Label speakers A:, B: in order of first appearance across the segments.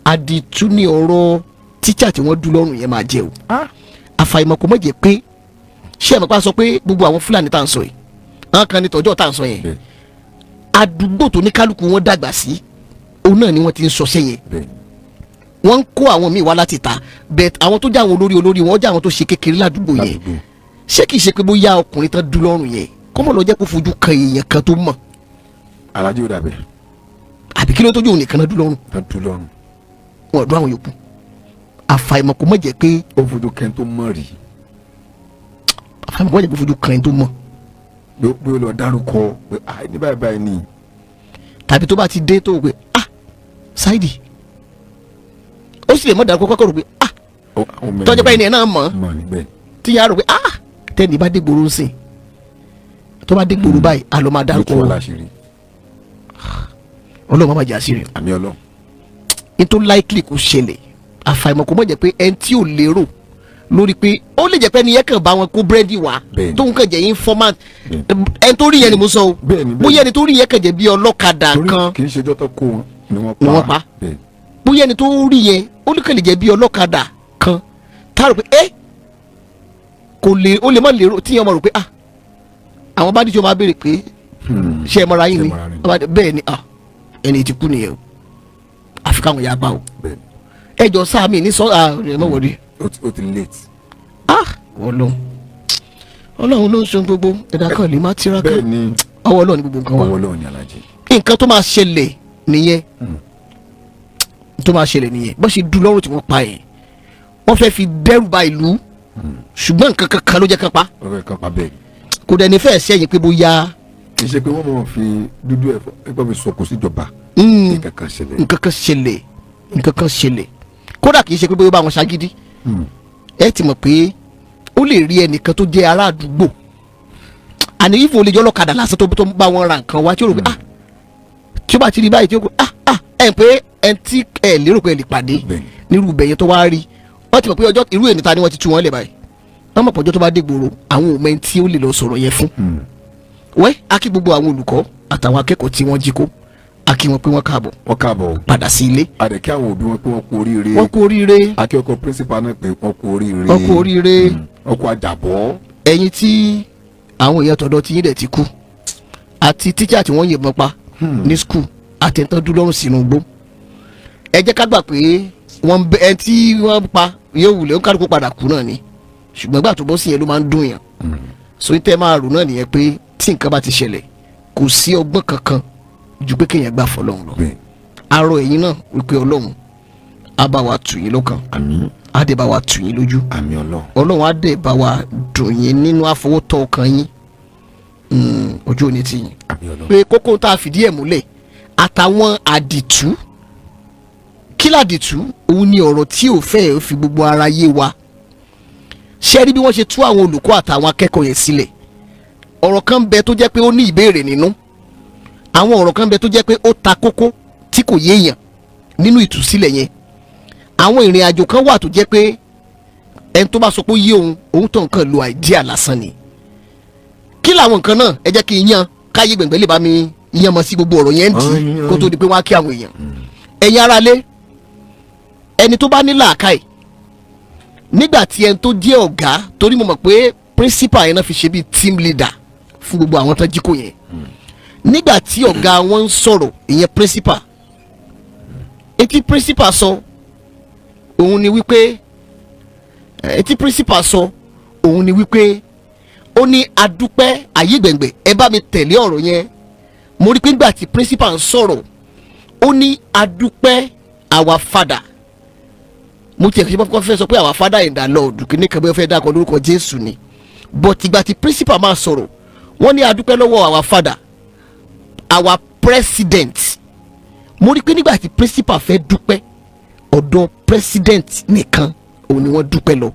A: Àdìtú ní ọ̀rọ̀ tíṣà tí wọ́n dú lọ́rùn yẹn máa jẹ́ o. Àfàìmọ̀ kò mọ̀ jẹ́ pé, ṣé ẹ̀ mọ̀ pa sọ pé gbogbo àwọn Fúlàní tá à ń sọ yìí, àwọn kan ní tọ́jọ́ tá à ń sọ yẹn, àdúgbò tó ní kálukú wọn dàgbà sí, òun náà ni wọ́n ti ń sọṣẹ́ yẹn. Wọ́n ń kó àwọn míì wá láti ta, but àwọn tó jẹ́ àwọn olórí olórí wọn jẹ́ àwọn tó ṣe kékeré ládùúgbò yẹn.
B: Ládùúgbò.
A: Ṣé kìí ṣe pé bóyá ọkùnrin tán dú lọ́rùn yẹn kọ́mọ̀ lọ jẹ́ kó fojú kan èèyàn kan tó mọ̀?
B: Alájí, ó dàbẹ̀.
A: Àbí kí ló tójú òun nìkan náà dú lọ́rùn?
B: Tó dú lọ́rùn.
A: Wọn dún àwọn yòókù. Àfàìmọ̀ kò mọ̀ jẹ́ pé
B: ó fojú kẹ́ni tó mọ̀ rí.
A: Àfàìmọ̀ kò mọ̀ jẹ́ pé fojú kan ẹni tó mọ̀.
B: Pé ó lọ dárúkọ pé, ah, ní báyìí báyìí ni.
A: Tàbí tó bá ti dé tó o pé, "Ah, Saidi," ó sì lè mọ̀ dárúkọ, kọ́kọ́ rò pé, "Ah."
B: Àwọn mẹ́rin.
A: Tọ́jú pé ẹni ẹ̀ náà mọ̀.
B: Mọ̀ níbẹ̀.
A: Tí yàrá rò pé, "Ah," tẹ́ni bá dé gbòòrò ń sìn, tó bá dé gbòòrò báyìí, a lọ máa dárúkọ.
B: Yóò tú ọ láṣìírí.
A: Ọlọ́run má má jẹ́ àṣírí.
B: Àmín Ọlọ́run.
A: Nítorí likely kò ṣẹlẹ̀, àfàìmọ̀ kò mọ̀ jẹ́ pé ẹni tí ò lérò lórí pé ó lè jẹ́ pé ẹni yẹn kàn bá wọn kó búrẹ́dì wá, tóun kàn jẹ́ informant. Ẹni tó rí yẹn ni mo sọ o.
B: Bẹ́ẹ̀ni.
A: Bóyá ẹni tó rí yẹn kàn jẹ́ bí ọlọ́kadà
B: Torí
A: kan.
B: kì í ṣe ọjọ́ tó kó wọn ni wọ́n pa.
A: Ni wọ́n pa. Bóyá ẹni tó rí yẹn, ó lè kàn lè jẹ́ bí ọlọ́kadà kan tá a rò pé ẹ kò lè, ó lè má lérò tí yẹn mọ̀ rò pé, ah, àwọn bá díjọ́ máa béèrè pé, "Ṣé ẹ mọ̀ra yín ni?"
B: Ṣé ẹ mọ̀ra yín?
A: Bẹ́ẹ̀ ni, ah, ẹni tí kú nìyẹn o, àfi káwọn yà bá o. Ẹ jọ sáà mi ní sọ, ah, ẹ mọ̀ wọlé.
B: Ó ti late.
A: Ah, Ọlọ́run, Ọlọ́run ló ń ṣe gbogbo, ẹ̀dá kan lè má tiraka. Ọwọ́ Ọlọ́run ní gbogbo nǹkan wà.
B: Ọwọ́ Ọlọ́run ni, alájí.
A: Nǹkan tó máa ṣẹlẹ̀ nìyẹn, tó máa ṣẹlẹ̀ nìyẹn. Bó ṣe dú lọ́rùn tí wọ́n pa yẹn, wọ́n fẹ́ fi dẹ́rù ba ìlú, ṣùgbọ́n nǹkan kankan ló jẹ́ kán pa.
B: Ọ̀rẹ́ kan pa bẹ́ẹ̀.
A: Kò dẹ̀ ní fẹ́ sẹ́yìn pé bóyá
B: Kì í ṣe pé wọ́n mọ̀ fi dúdú ẹ̀fọ́ ẹgbẹ́ fi sọkò síjọba. Nǹkan kan ṣẹlẹ̀.
A: Nǹkan kan ṣẹlẹ̀, nǹkan kan ṣẹlẹ̀. Kódà kì í ṣe pé bóyá ó bá wọn ṣagídí. Ẹ ti mọ̀ pé ó lè rí ẹnìkan tó jẹ́ ará àdúgbò, àní ìfò lè jẹ́ ọlọ́kadà lásán tó ń bá wọn ra nǹkan wá, tí ó rò pé, ah, tí ó bá ti rí báyìí, tí ó rò pé, ah, ah, ẹ pé ẹ tí ẹ lérò pé ẹ lè pàdé nírú ibẹ̀ yẹn tó wá rí, wọ́n ti mọ̀ pé ọjọ́ irú ènìta ni wọ́n ti tú wọn lẹ̀ báyìí. Wọ́n mọ̀ pé ọjọ́ tó bá dé gbòòrò, àwọn ò mẹ́ni tí ó lè lọ sọ̀rọ̀ yẹn fún. Wẹ́ a kí gbogbo àwọn olùkọ́ àtàwọn akẹ́kọ̀ọ́ tí wọ́n jí kó, a kí wọn pé wọ́n káàbọ̀
B: Wọ́n káàbọ̀ o.
A: padà sí ilé.
B: Adẹ̀kí àwọn òbí wọn pé wọ́n kú oríire.
A: Wọ́n kú oríire.
B: Akẹ́kọ̀ọ́ principal náà pé wọ́n kú oríire.
A: Wọ́n kú oríire.
B: Wọ́n kú àjàbọ́.
A: Ẹ̀yin tí àwọn èèyàn tọ̀dọ̀ tí yín dẹ̀ ti kú, àti tíṣà tí wọ́n yìnbọn pa ní school, àtẹ̀ntàn dúró lọ́rùn sínú igbó, ẹ jẹ́ ká gbà pé wọ́n bẹ ẹ tí wọ́n pa yóò wulẹ̀, ó kálukú padà kú náà ni. Ṣùgbọ́n ìgbà tó bọ́ sí yẹn ló máa ń dùn yàn. So ní tẹ́ máa rò náà nìyẹn pé tí nǹkan bá ti ṣẹlẹ̀, kò sí ọgbọ́n kankan ju pé kéèyàn gbà fọlọ́run lọ. Arọ ẹ̀yin náà wípé Ọlọ́run á bá wa tù yín lọ́kàn.
B: Àmín.
A: Á dẹ̀ bá wa tù yín lójú.
B: Àmín Ọlọ́run.
A: Ọlọ́run á dẹ̀ bá wa dùn yín nínú, àfọwọ́tọ́ ọkàn yín. Ojú òní ti yín.
B: Àmín Ọlọ́run.
A: Pé kókó tá a fìdí ẹ̀ múlẹ̀ àtàwọn àdìtú, kí làdìtú? Òun ni ọ̀rọ̀ tí ò fẹ́ fi gbogbo ara yé wa. Ṣé rí bí wọ́n ṣe tú àwọn olùkọ́ àtàwọn akẹ́kọ̀ọ́ yẹn sílẹ̀, ọ̀rọ̀ kan bẹ tó jẹ́ pé ó ní ìbéèrè nínú. Àwọn ọ̀rọ̀ kan bẹ tó jẹ́ pé ó ta kókó tí kò yéèyàn nínú ìtúsílẹ̀ yẹn. Àwọn ìrìn àjò kan wà tó jẹ́ pé ẹni tó bá sọ pé ó yé òun, òun tó nǹkan lo idea lásán ni. Kí làwọn nǹkan náà? Ẹ jẹ́ kí n yan káyé gbẹ̀ngbẹ̀ lè bá mi yan mọ́ sí gbogbo ọ̀rọ̀ yẹn ń dì kó tó di pé wọ́n á kí àwọn èèyàn. Ẹ̀yin aráalé, ẹni tó bá ní làákàyè, nígbà tí ẹni tó jẹ́ ọ̀gá, torí mo mọ̀ pé principal yẹn náà fi ṣe bíi team leader fún gbogbo àwọn tó jí kó yẹn, nígbà tí ọ̀gá wọn ń sọ̀rọ̀, ìyẹn principal, etí principal sọ òun ni wípé, etí principal sọ òun ni wípé ó ní adúpẹ́ ayé gbẹ̀ngbẹ̀. Ẹ bá mi tẹ̀lé ọ̀rọ̀ yẹn. Mo rí pé nígbà tí principal ń sọ̀rọ̀, ó ní adúpẹ́ our father. Mo tiẹ̀ ṣe bọ́ fẹ́ sọ pé "our father in the Lord" kìíní kan, bẹ́ẹ̀ fẹ́ dákọ̀ lórúkọ Jésù ni, but ìgbà tí principal máa sọ̀rọ̀, wọ́n ní adúpẹ́ lọ́wọ́ our father, our president. Mo rí pé nígbà tí principal fẹ́ dúpẹ́, ọ̀dọ̀ president nìkan òun ni wọ́n dúpẹ́ lọ.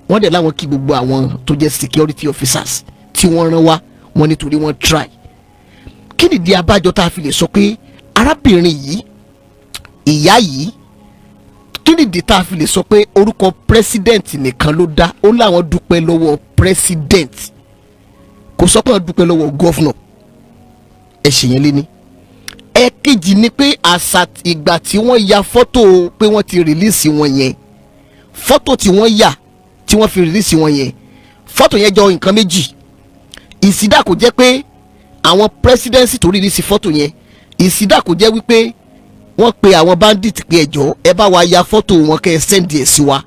A: Wọ́n dẹ̀ láwọn kí gbogbo àwọn tó jẹ́ security officers tí wọ́n rán wá, wọ́n nítorí wọ́n try. Kí nìdí abájọ tá a fi lè sọ pé arábìnrin yìí, ìyá yìí, kí nìdí tá a fi lè sọ pé orúkọ president nìkan ló dá? Ó láwọn dúpẹ́ lọ́wọ́ president, kò sọ pé wọ́n dúpẹ́ lọ́wọ́ governor. Ẹ ṣèyẹn lé ní. Ẹ̀kejì ni pé àṣà ìgbà tí wọ́n ya fọ́tò pé wọ́n ti release wọn yẹn, fọ́tò tí wọ́n yà tí wọ́n fi release wọn yẹn, fọ́tò yẹn jọ nǹkan méjì. Ìsídà kò jẹ́ pé àwọn presidency tó release fọ́tò yẹn, ìsídà kò jẹ́ wípé wọ́n pe àwọn bandit pé, "Ẹjọ́, ẹ bá wa ya fọ́tò wọn, kẹ́ ẹ send ẹ̀ sí wa,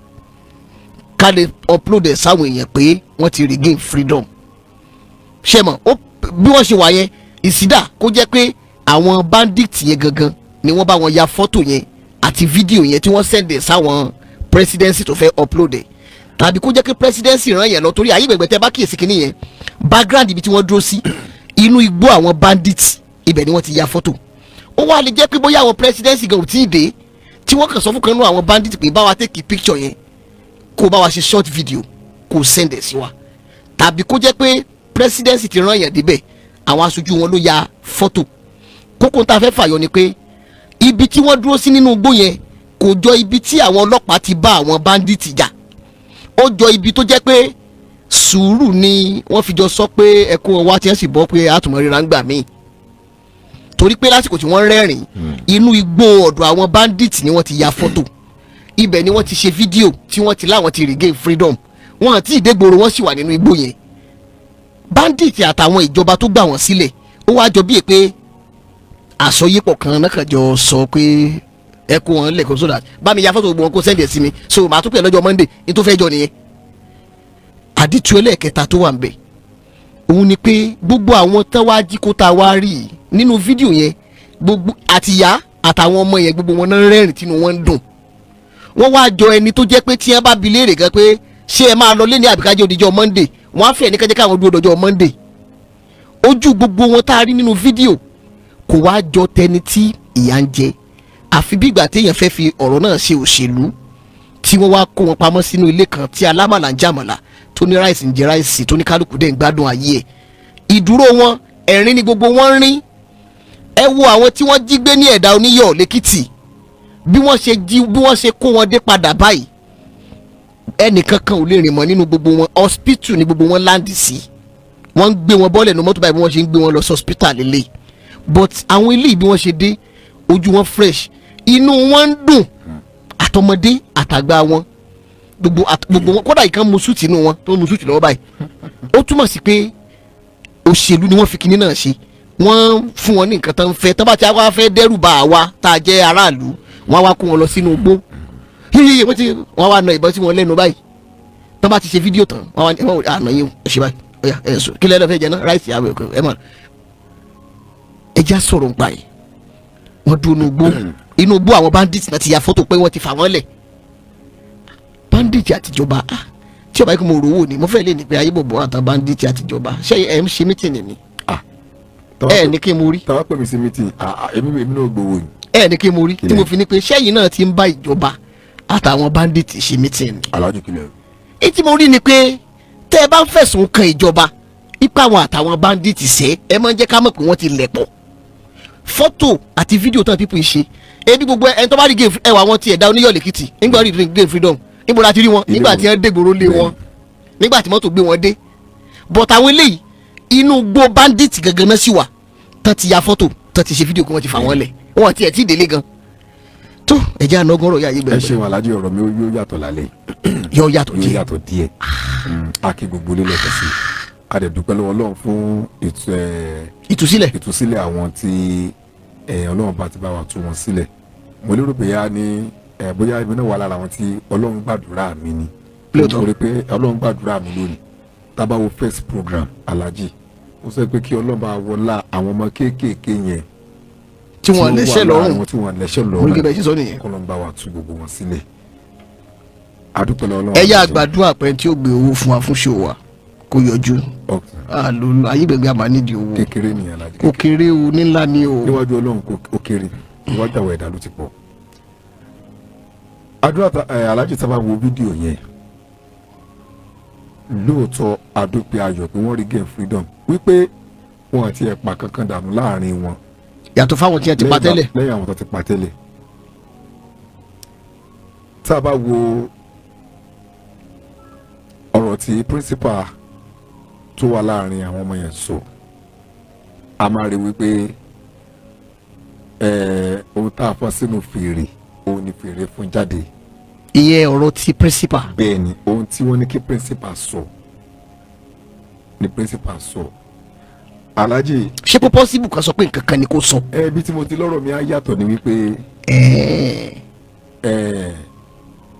A: ká lè upload ẹ̀ sáwọn èèyàn pé wọ́n ti regain freedom." Ṣe mọ̀ ó bí wọ́n ṣe wà yẹn, ìsídà kó jẹ́ pé àwọn bandit yẹn gangan ni wọ́n bá wọn ya fọ́tò yẹn àti fídíò yẹn tí wọ́n send ẹ̀ sáwọn presidency tó fẹ́ upload ẹ̀, tàbí kó jẹ́ pé presidency ràn yẹn lọ, torí ayé gbẹ̀gbẹ̀ tẹ́ bá kíyèsí kínní yẹn, background ibi tí wọ́n dúró sí, inú igbó àwọn bandits, ibẹ̀ ni wọ́n ti ya fọ́tò. Ó wá lè jẹ́ pé bóyá àwọn presidency gan ò tí ì dé, tí wọ́n kàn sọ fún kan nínú àwọn bandits pé, "Bá wa take picture yẹn, kó bá wa ṣe short video, kó send ẹ̀ sí wa," tàbí kó jẹ́ pé presidency ti rán yẹn débẹ̀, àwọn aṣojú wọn ló ya fọ́tò. Kókó tá a fẹ́ fàyọ ni pé ibi tí wọ́n dúró sí nínú igbó yẹn kò jọ ibi tí àwọn ọlọ́pàá ti bá àwọn bandits jà. Ó jọ ibi tó jẹ́ pé sùúrù ni wọ́n fi jọ sọ pé ẹkún wọn wá, tí wọ́n sì bọ́ pé àtúmọ̀ ríra ń gbà míì, torí pé lásìkò tí wọ́n rẹ́rìn, inú igbó ọ̀dọ̀ àwọn bandits ni wọ́n ti ya fọ́tò, ibẹ̀ ni wọ́n ti ṣe fídíò tí wọ́n ti láwọn ti regain freedom. Wọn àti ìdégboro, wọ́n sì wà nínú igbó yẹn. Bandit àtàwọn ìjọba tó gbà wọ́n sílẹ̀, ó wá jọ bíi pé àsọyépọ̀ kan náà kàn jọ sọ pé ẹ kó wọn lẹ́kọ̀ọ́, so that bá mi ya fọ́tò gbogbo wọn, kó send ẹ̀ sí mi, so màá tún pè lọ́jọ́ Monday ní tó fẹ́ jọ nìyẹn. Àdìtú ẹlẹ́ẹ̀kẹta tó wà ń bẹ̀ òun ni pé gbogbo àwọn tán wá jí kó tá a wá rí i nínú fídíò yẹn, gbogbo àtìyá àtàwọn ọmọ yẹn, gbogbo wọn náà rẹ́rìn tínú wọn ń dùn. Wọ́n wá jọ ẹni tó jẹ́ pé tí wọ́n bá bi léèrè gan pé, "Ṣé ẹ máa lọ lé ní àbíkájẹ́ òdìjọ́ Monday?" wọ́n á fẹ́ ní kájẹ́ káwọn dúró dọjọ́ Monday. Ojú gbogbo wọn tá a rí nínú fídíò kò wá jọ tẹni tí ìyà ń jẹ, àfi bí ìgbà téèyàn fẹ́ fi ọ̀rọ̀ náà ṣe òṣèlú, tí wọ́n wá kó wọn pamọ́ sínú ilé kan tí alámàlà ń jàmàlà, tó ní rice ń jẹ rice, tó ní kálukú dẹ̀ ń gbádùn ayé ẹ̀. Ìdúró wọn, ẹ̀rín ni gbogbo wọn ń rín. Ẹ wo àwọn tí wọ́n jí gbé ní Ẹ̀dá Oníyọ̀ lẹ́kìtì, bí wọ́n ṣe jí, bí wọ́n ṣe kó wọn dé padà báyìí, ẹnìkan kan ò lè rìn mọ́ nínú gbogbo wọn. Hospital ni gbogbo wọn land sí. Wọ́n ń gbé wọn bọ́ọ̀lẹ̀ ní mọ́tò báyìí, bí wọ́n ṣe ń gbé wọn lọ sí hospital lélẹ̀. But àwọn eléyìí, bí wọ́n ṣe dé, ojú wọn fresh, inú wọn ń dùn, àtọmọdé àtàgbà wọn, gbogbo wọn. Kódà ìkan mu súùtì inú wọn, tó mu súùtì lọ́wọ́ báyìí. Ó túmọ̀ sí pé òṣèlú ni wọ́n fi kinní náà ṣe. Wọ́n fún wọn ní nǹkan tó ń fẹ́ tó bá ti wá fẹ́ dẹ́rù bá àwa tá a jẹ́ aráàlú, wọ́n á wá kó wọn lọ sínú igbó yíyí, wọ́n ti wọ́n wá na ìbọn sí wọn lẹ́nu báyìí. Tó bá ti ṣe fídíò tán, wọ́n wá ní wọ́n àná yín o ṣe báyìí, ọ̀yà ẹ̀ sọ kí lẹ́nu fẹ́ jẹ náà, rice àwẹ̀ ẹ̀ mọ̀. Ẹ já sọ̀rọ̀ nípa yìí. Wọ́n dúró inú igbó, inú igbó àwọn bandits náà ti ya fọ́tò pé wọ́n ti fà wọ́n lẹ̀. Bandit àtijọba, ah, tí ọba yìí kò mọ òrówó ni mo fẹ́ lè ní pé ayé bọ̀bọ̀ àtàn bandit àtijọba, ṣé ẹ ń ṣe meeting ni? Ẹ ní kí n mo rí.
B: Tàwa pè mí sí meeting, èmi náà gbowó ni.
A: Ẹ ní kí n mo rí tí mo fi ní pé ṣẹ́yìn náà ti ń bá ìjọba àtàwọn bandit ṣe meeting ni?
B: Alájú kìlẹ̀.
A: Èyí tí mo rí ni pé tẹ́ ẹ bá ń fẹ̀sùn kan ìjọba ipa àwọn àtàwọn bandit, ṣe ẹ máa ń jẹ́ ká mọ̀ pé wọ́n ti lẹ̀ pọ̀. Fọ́tò àti fídíò tán pípọ̀ ṣe, ebi gbogbo ẹni tó bá rí ẹwà wọn ti Ẹ̀dá Oníyọ̀ lẹ́kìtì nígbà rí gain freedom, níbo la ti rí wọn? Nígbà tí wọ́n dégboro lé wọn, nígbà tí mọ́tò gbé wọn dé. But àwọn eléyìí, inú gbó bandit gangan náà sì wà tán ti ya fọ́tò, tán ti ṣe fídíò kí wọ́n ti fà wọ́n lẹ̀. Wọ́n ti ẹ̀ tí ì délé gan tó ẹ̀jẹ̀ ànágọ́rọ̀ yà yí
B: Ẹ
A: gbẹ̀gbẹ̀.
B: ṣeun alájú, ọ̀rọ̀ mi yóò yàtọ̀ lálẹ́.
A: Yọ yàtọ̀
B: Yóò
A: díẹ̀.
B: yàtọ̀ díẹ̀. A kí gbogbo ilé lẹ́ẹ̀kan sí i. A dẹ̀ dúpẹ́ lọ́wọ́ Ọlọ́run fún ètò ẹ̀
A: ìtúsílẹ̀.
B: Ìtúsílẹ̀ àwọn tí Ọlọ́run bá ti bá wa tú wọn sílẹ̀. Mo lérò pé yá ní bóyá èmi náà wà lára àwọn tí Ọlọ́run gbàdúrà mi ni.
A: Lóòótọ́.
B: Mo rí pé Ọlọ́run gbàdúrà mi lónìí. Tá bá wo first program, Alhaji, ó sọ pé kí Ọlọ́run bá wọlá àwọn ọmọ kéékèèké yẹn
A: tí wọ́n lẹ́sẹ̀
B: wà
A: lọ́rùn.
B: láàrin wọn, tí wọ́n lẹ́sẹ̀
A: Mo ní kí
B: lọ́rùn,
A: bẹ́ẹ̀ ṣe sọ nìyẹn.
B: kọ́lọ́n bá wa tú gbogbo wọn sílẹ̀. Adúpẹ́ lọ́wọ́ Ọlọ́run.
A: Ẹ yá àgbàdua pé tí ó gbé owó fún wa fún ṣòwò wa kó yọjú. Àlò ayégbègbè àmà nídìí owó.
B: Kékeré nìyẹn, Alhaji.
A: Kò kéré o, nílá ni o.
B: Níwájú Ọlọ́run kò ó kéré, níwájú àwọn ẹ̀dá ló ti pọ̀. Àdúrà Alhaji, sábà wo fídíò yẹn lóòótọ́, adúpẹ́ ayọ̀ pé wọ́n rí gain freedom, wípé wọn àti ẹ̀pà kankan dànù láàrin wọn.
A: Yàtọ̀ fáwọn tí wọ́n ti pa tẹ́lẹ̀.
B: Lẹ́yìn àwọn tó ti pa tẹ́lẹ̀. Tá a bá wo ọ̀rọ̀ tí principal tó wà láàrin àwọn ọmọ yẹn sọ, a máa rí wípé Ohun tá a fọ́ sínú fèrè, òun ni fèrè fún jáde.
A: Ìyẹn ọ̀rọ̀ ti principal.
B: Bẹ́ẹ̀ ni, ohun tí wọ́n ní kí principal sọ ni principal sọ, Alhaji.
A: Ṣé kó possible kan sọ pé nǹkan kan ni kò sọ?
B: Ẹ ibi tí mo ti lọ́rọ̀ mi á yàtọ̀ ni wípé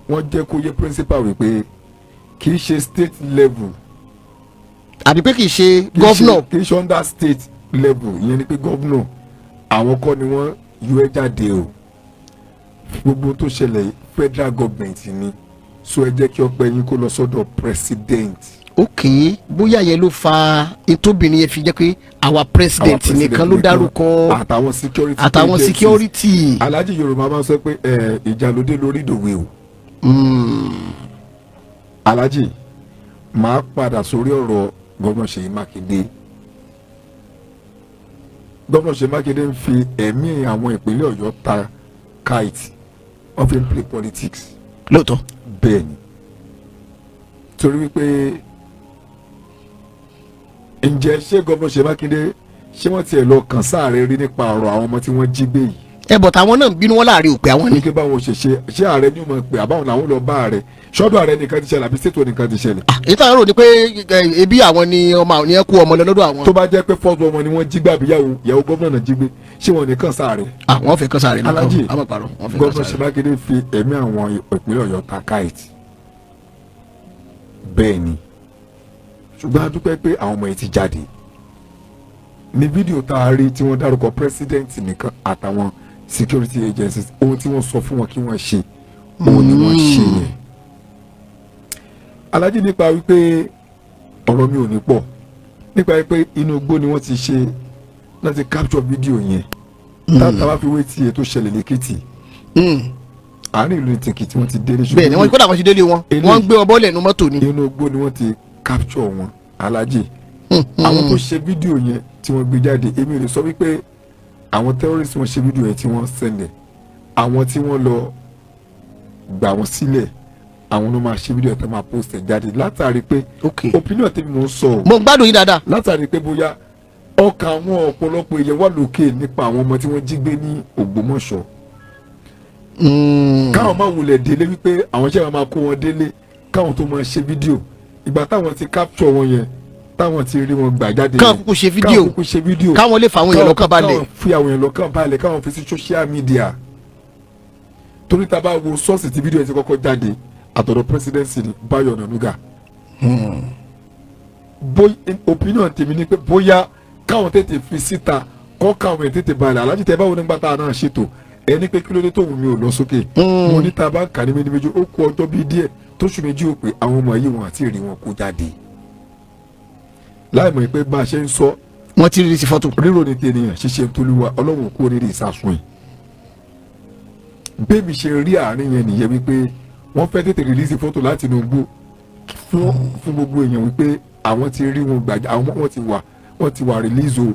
B: wọ́n jẹ́ kó yé principal wípé kì í ṣe state level,
A: àbí pé kì í ṣe
B: kì í ṣe-
A: governor.
B: Kì í ṣe under state level, ìyẹn ni pé governor, àwọn kọ́ ni wọ́n yọ ẹ́ jáde o. Gbogbo tó ṣẹlẹ̀, federal government ni, so ẹ jẹ́ kí ọpẹ́ yín kó lọ sọ́dọ̀ president.
A: Ok, bóyá yẹn ló fa ntóbìnrin yẹn fi jẹ́ pé our president
B: Our president
A: nìkan ló dárúkọ.
B: Àtàwọn security
A: àtàwọn
B: agencies.
A: Security.
B: Alhaji, Yorùbá máa ń sọ pé ìjà ló dé lórí ìdòwe o. Alhaji, máa padà sórí ọ̀rọ̀ Gómìnà Ṣèyí Mákindé. Gómìnà Ṣèyí Mákindé ń fi ẹ̀mí àwọn ìpínlẹ̀ Ọ̀yọ́ ta kite, wọ́n fi ń play politics.
A: Lóòótọ́.
B: Bẹ́ẹ̀ ni, torí wípé ǹjẹ́ ṣé Gómìnà Ṣèyí Mákindé, ṣé wọ́n tiẹ̀ lọ kàn sáàrẹ rí nípa ọ̀rọ̀ àwọn ọmọ tí wọ́n jí gbé yìí?
A: Ẹ bọ̀, táwọn náà ń bínú wọn láàrin òpè àwọn ni.
B: Ní kí báwọn ṣe ṣe, ṣé ààrẹ ní o mọ̀ pé àbáwọn làwọn lọ bá ààrẹ, ṣọ́dọ̀ ààrẹ nìkan ti ṣẹlẹ̀ àbí ṣètò nìkan ti ṣẹlẹ̀?
A: Ah, èyí táwọn rò ní pé ebi àwọn ni ọmọ àwọn ni ẹ kó ọmọ lọ lọ́dọ̀ àwọn.
B: Tó bá jẹ́ pé fọ́ọ̀tù ọmọ ni wọ́n jí gbé àbí ìyàwó gómìnà náà jí gbé, ṣé wọn nìkan sáàrẹ?
A: Ah, wọ́n fẹ́ kán sáré lọ́kàn.
B: Alhaji,
A: àwọn pàrọ̀ wọ́n fẹ́ kán
B: gómìnà
A: sáré.
B: Ṣèyí Mákindé fi ẹ̀mí àwọn ìpínlẹ̀ Ọ̀yọ́ ta kite. Bẹ́ẹ̀ ni, ṣùgbọ́n a dúpẹ́ pé àwọn ọmọ yìí ti jáde. Ní fídíò tá a rí tí wọ́n dárúkọ president nìkan àtàwọn security agencies, ohun tí wọ́n sọ fún wọn kí wọ́n ṣe, òun ni wọ́n ṣe yẹn. Alhaji, nípa wípé ọ̀rọ̀ mi ò ní pọ̀ nípa wípé inú igbó ni wọ́n ti ṣe láti capture fídíò yẹn, tá a bá fi wé tí ètò ṣẹlẹ̀ lẹ́kìtì, àárín ìlú tèkìtì wọ́n ti délé.
A: Bẹ́ẹ̀ ni, wọ́n kódà wọ́n ti délé wọn. Wọ́n ń gbé wọn bọ́ọ̀lù ẹnu mọ́tò ni.
B: Inú igbó ni wọ́n ti capture wọn. Alhaji, àwọn tó ṣe fídíò yẹn tí wọ́n gbé jáde, èmi ò lè sọ wípé àwọn terrorists wọ́n ṣe fídíò yẹn tí wọ́n send, àwọn tí wọ́n lọ gbà wọ́n sílẹ̀, àwọn ló máa ṣe fídíò yẹn tó máa post ẹ̀ jáde, látàrí pé opinion tèmi mò ń sọ o.
A: Mo ń gbádùn yín dáadáa.
B: Látàrí pé bóyá ọkàn àwọn ọ̀pọ̀lọpọ̀ èèyàn wà lókè nípa àwọn ọmọ tí wọ́n jí gbé ní Ògbómọ̀ṣọ́, káwọn máa wulẹ̀ délé, wípé àwọn iṣẹ́ wọn máa kó wọn délé káwọn tó máa ṣe fídíò. Ìgbà táwọn ti capture wọn yẹn, táwọn ti rí wọn gbà jáde
A: káwọn
B: yẹn,
A: kúkú ṣe fídíò.
B: Káwọn kúkú ṣe fídíò.
A: Káwọn lè fa àwọn èèyàn lọ́kàn balẹ̀.
B: Káwọn fi àwọn èèyàn lọ́kàn balẹ̀, káwọn fi sí social media, torí tá a bá wo source tí fídíò yẹn ti kọ́kọ́ jáde, àtọ̀dọ̀ presidency ni, Báyọ̀ Ọ̀nànúgà. Opinion tèmi ni pé bóyá káwọn tètè fi síta kọ́, káwọn èèyàn tètè balẹ̀. Alájí, tẹ báwo nígbà tá a náà ṣètò ẹni pé kí ló dé tóun mi ò lọ sókè, mo ní tá a bá ń kà ní méjì méjì, ó kú ọjọ́ bíi díẹ̀ tóṣù 2 ó pé àwọn ọmọ yìí, wọn àti rí wọn kó jáde, láì mọ̀ pé bá a ṣe ń sọ,
A: wọ́n ti rí sí fọ́tò.
B: Rírò ní tènìyàn, ṣíṣe tolúwa. Ọlọ́run kú oríire ìsàsùn yìí. Bẹ́ẹ̀mi ṣe rí àárín yẹn nìyẹn, wípé wọ́n fẹ́ tètè release fọ́tò láti inú igbó fún gbogbo èèyàn wípé àwọn ti rí wọn gbàjà, àwọn wọ́n ti wà release o.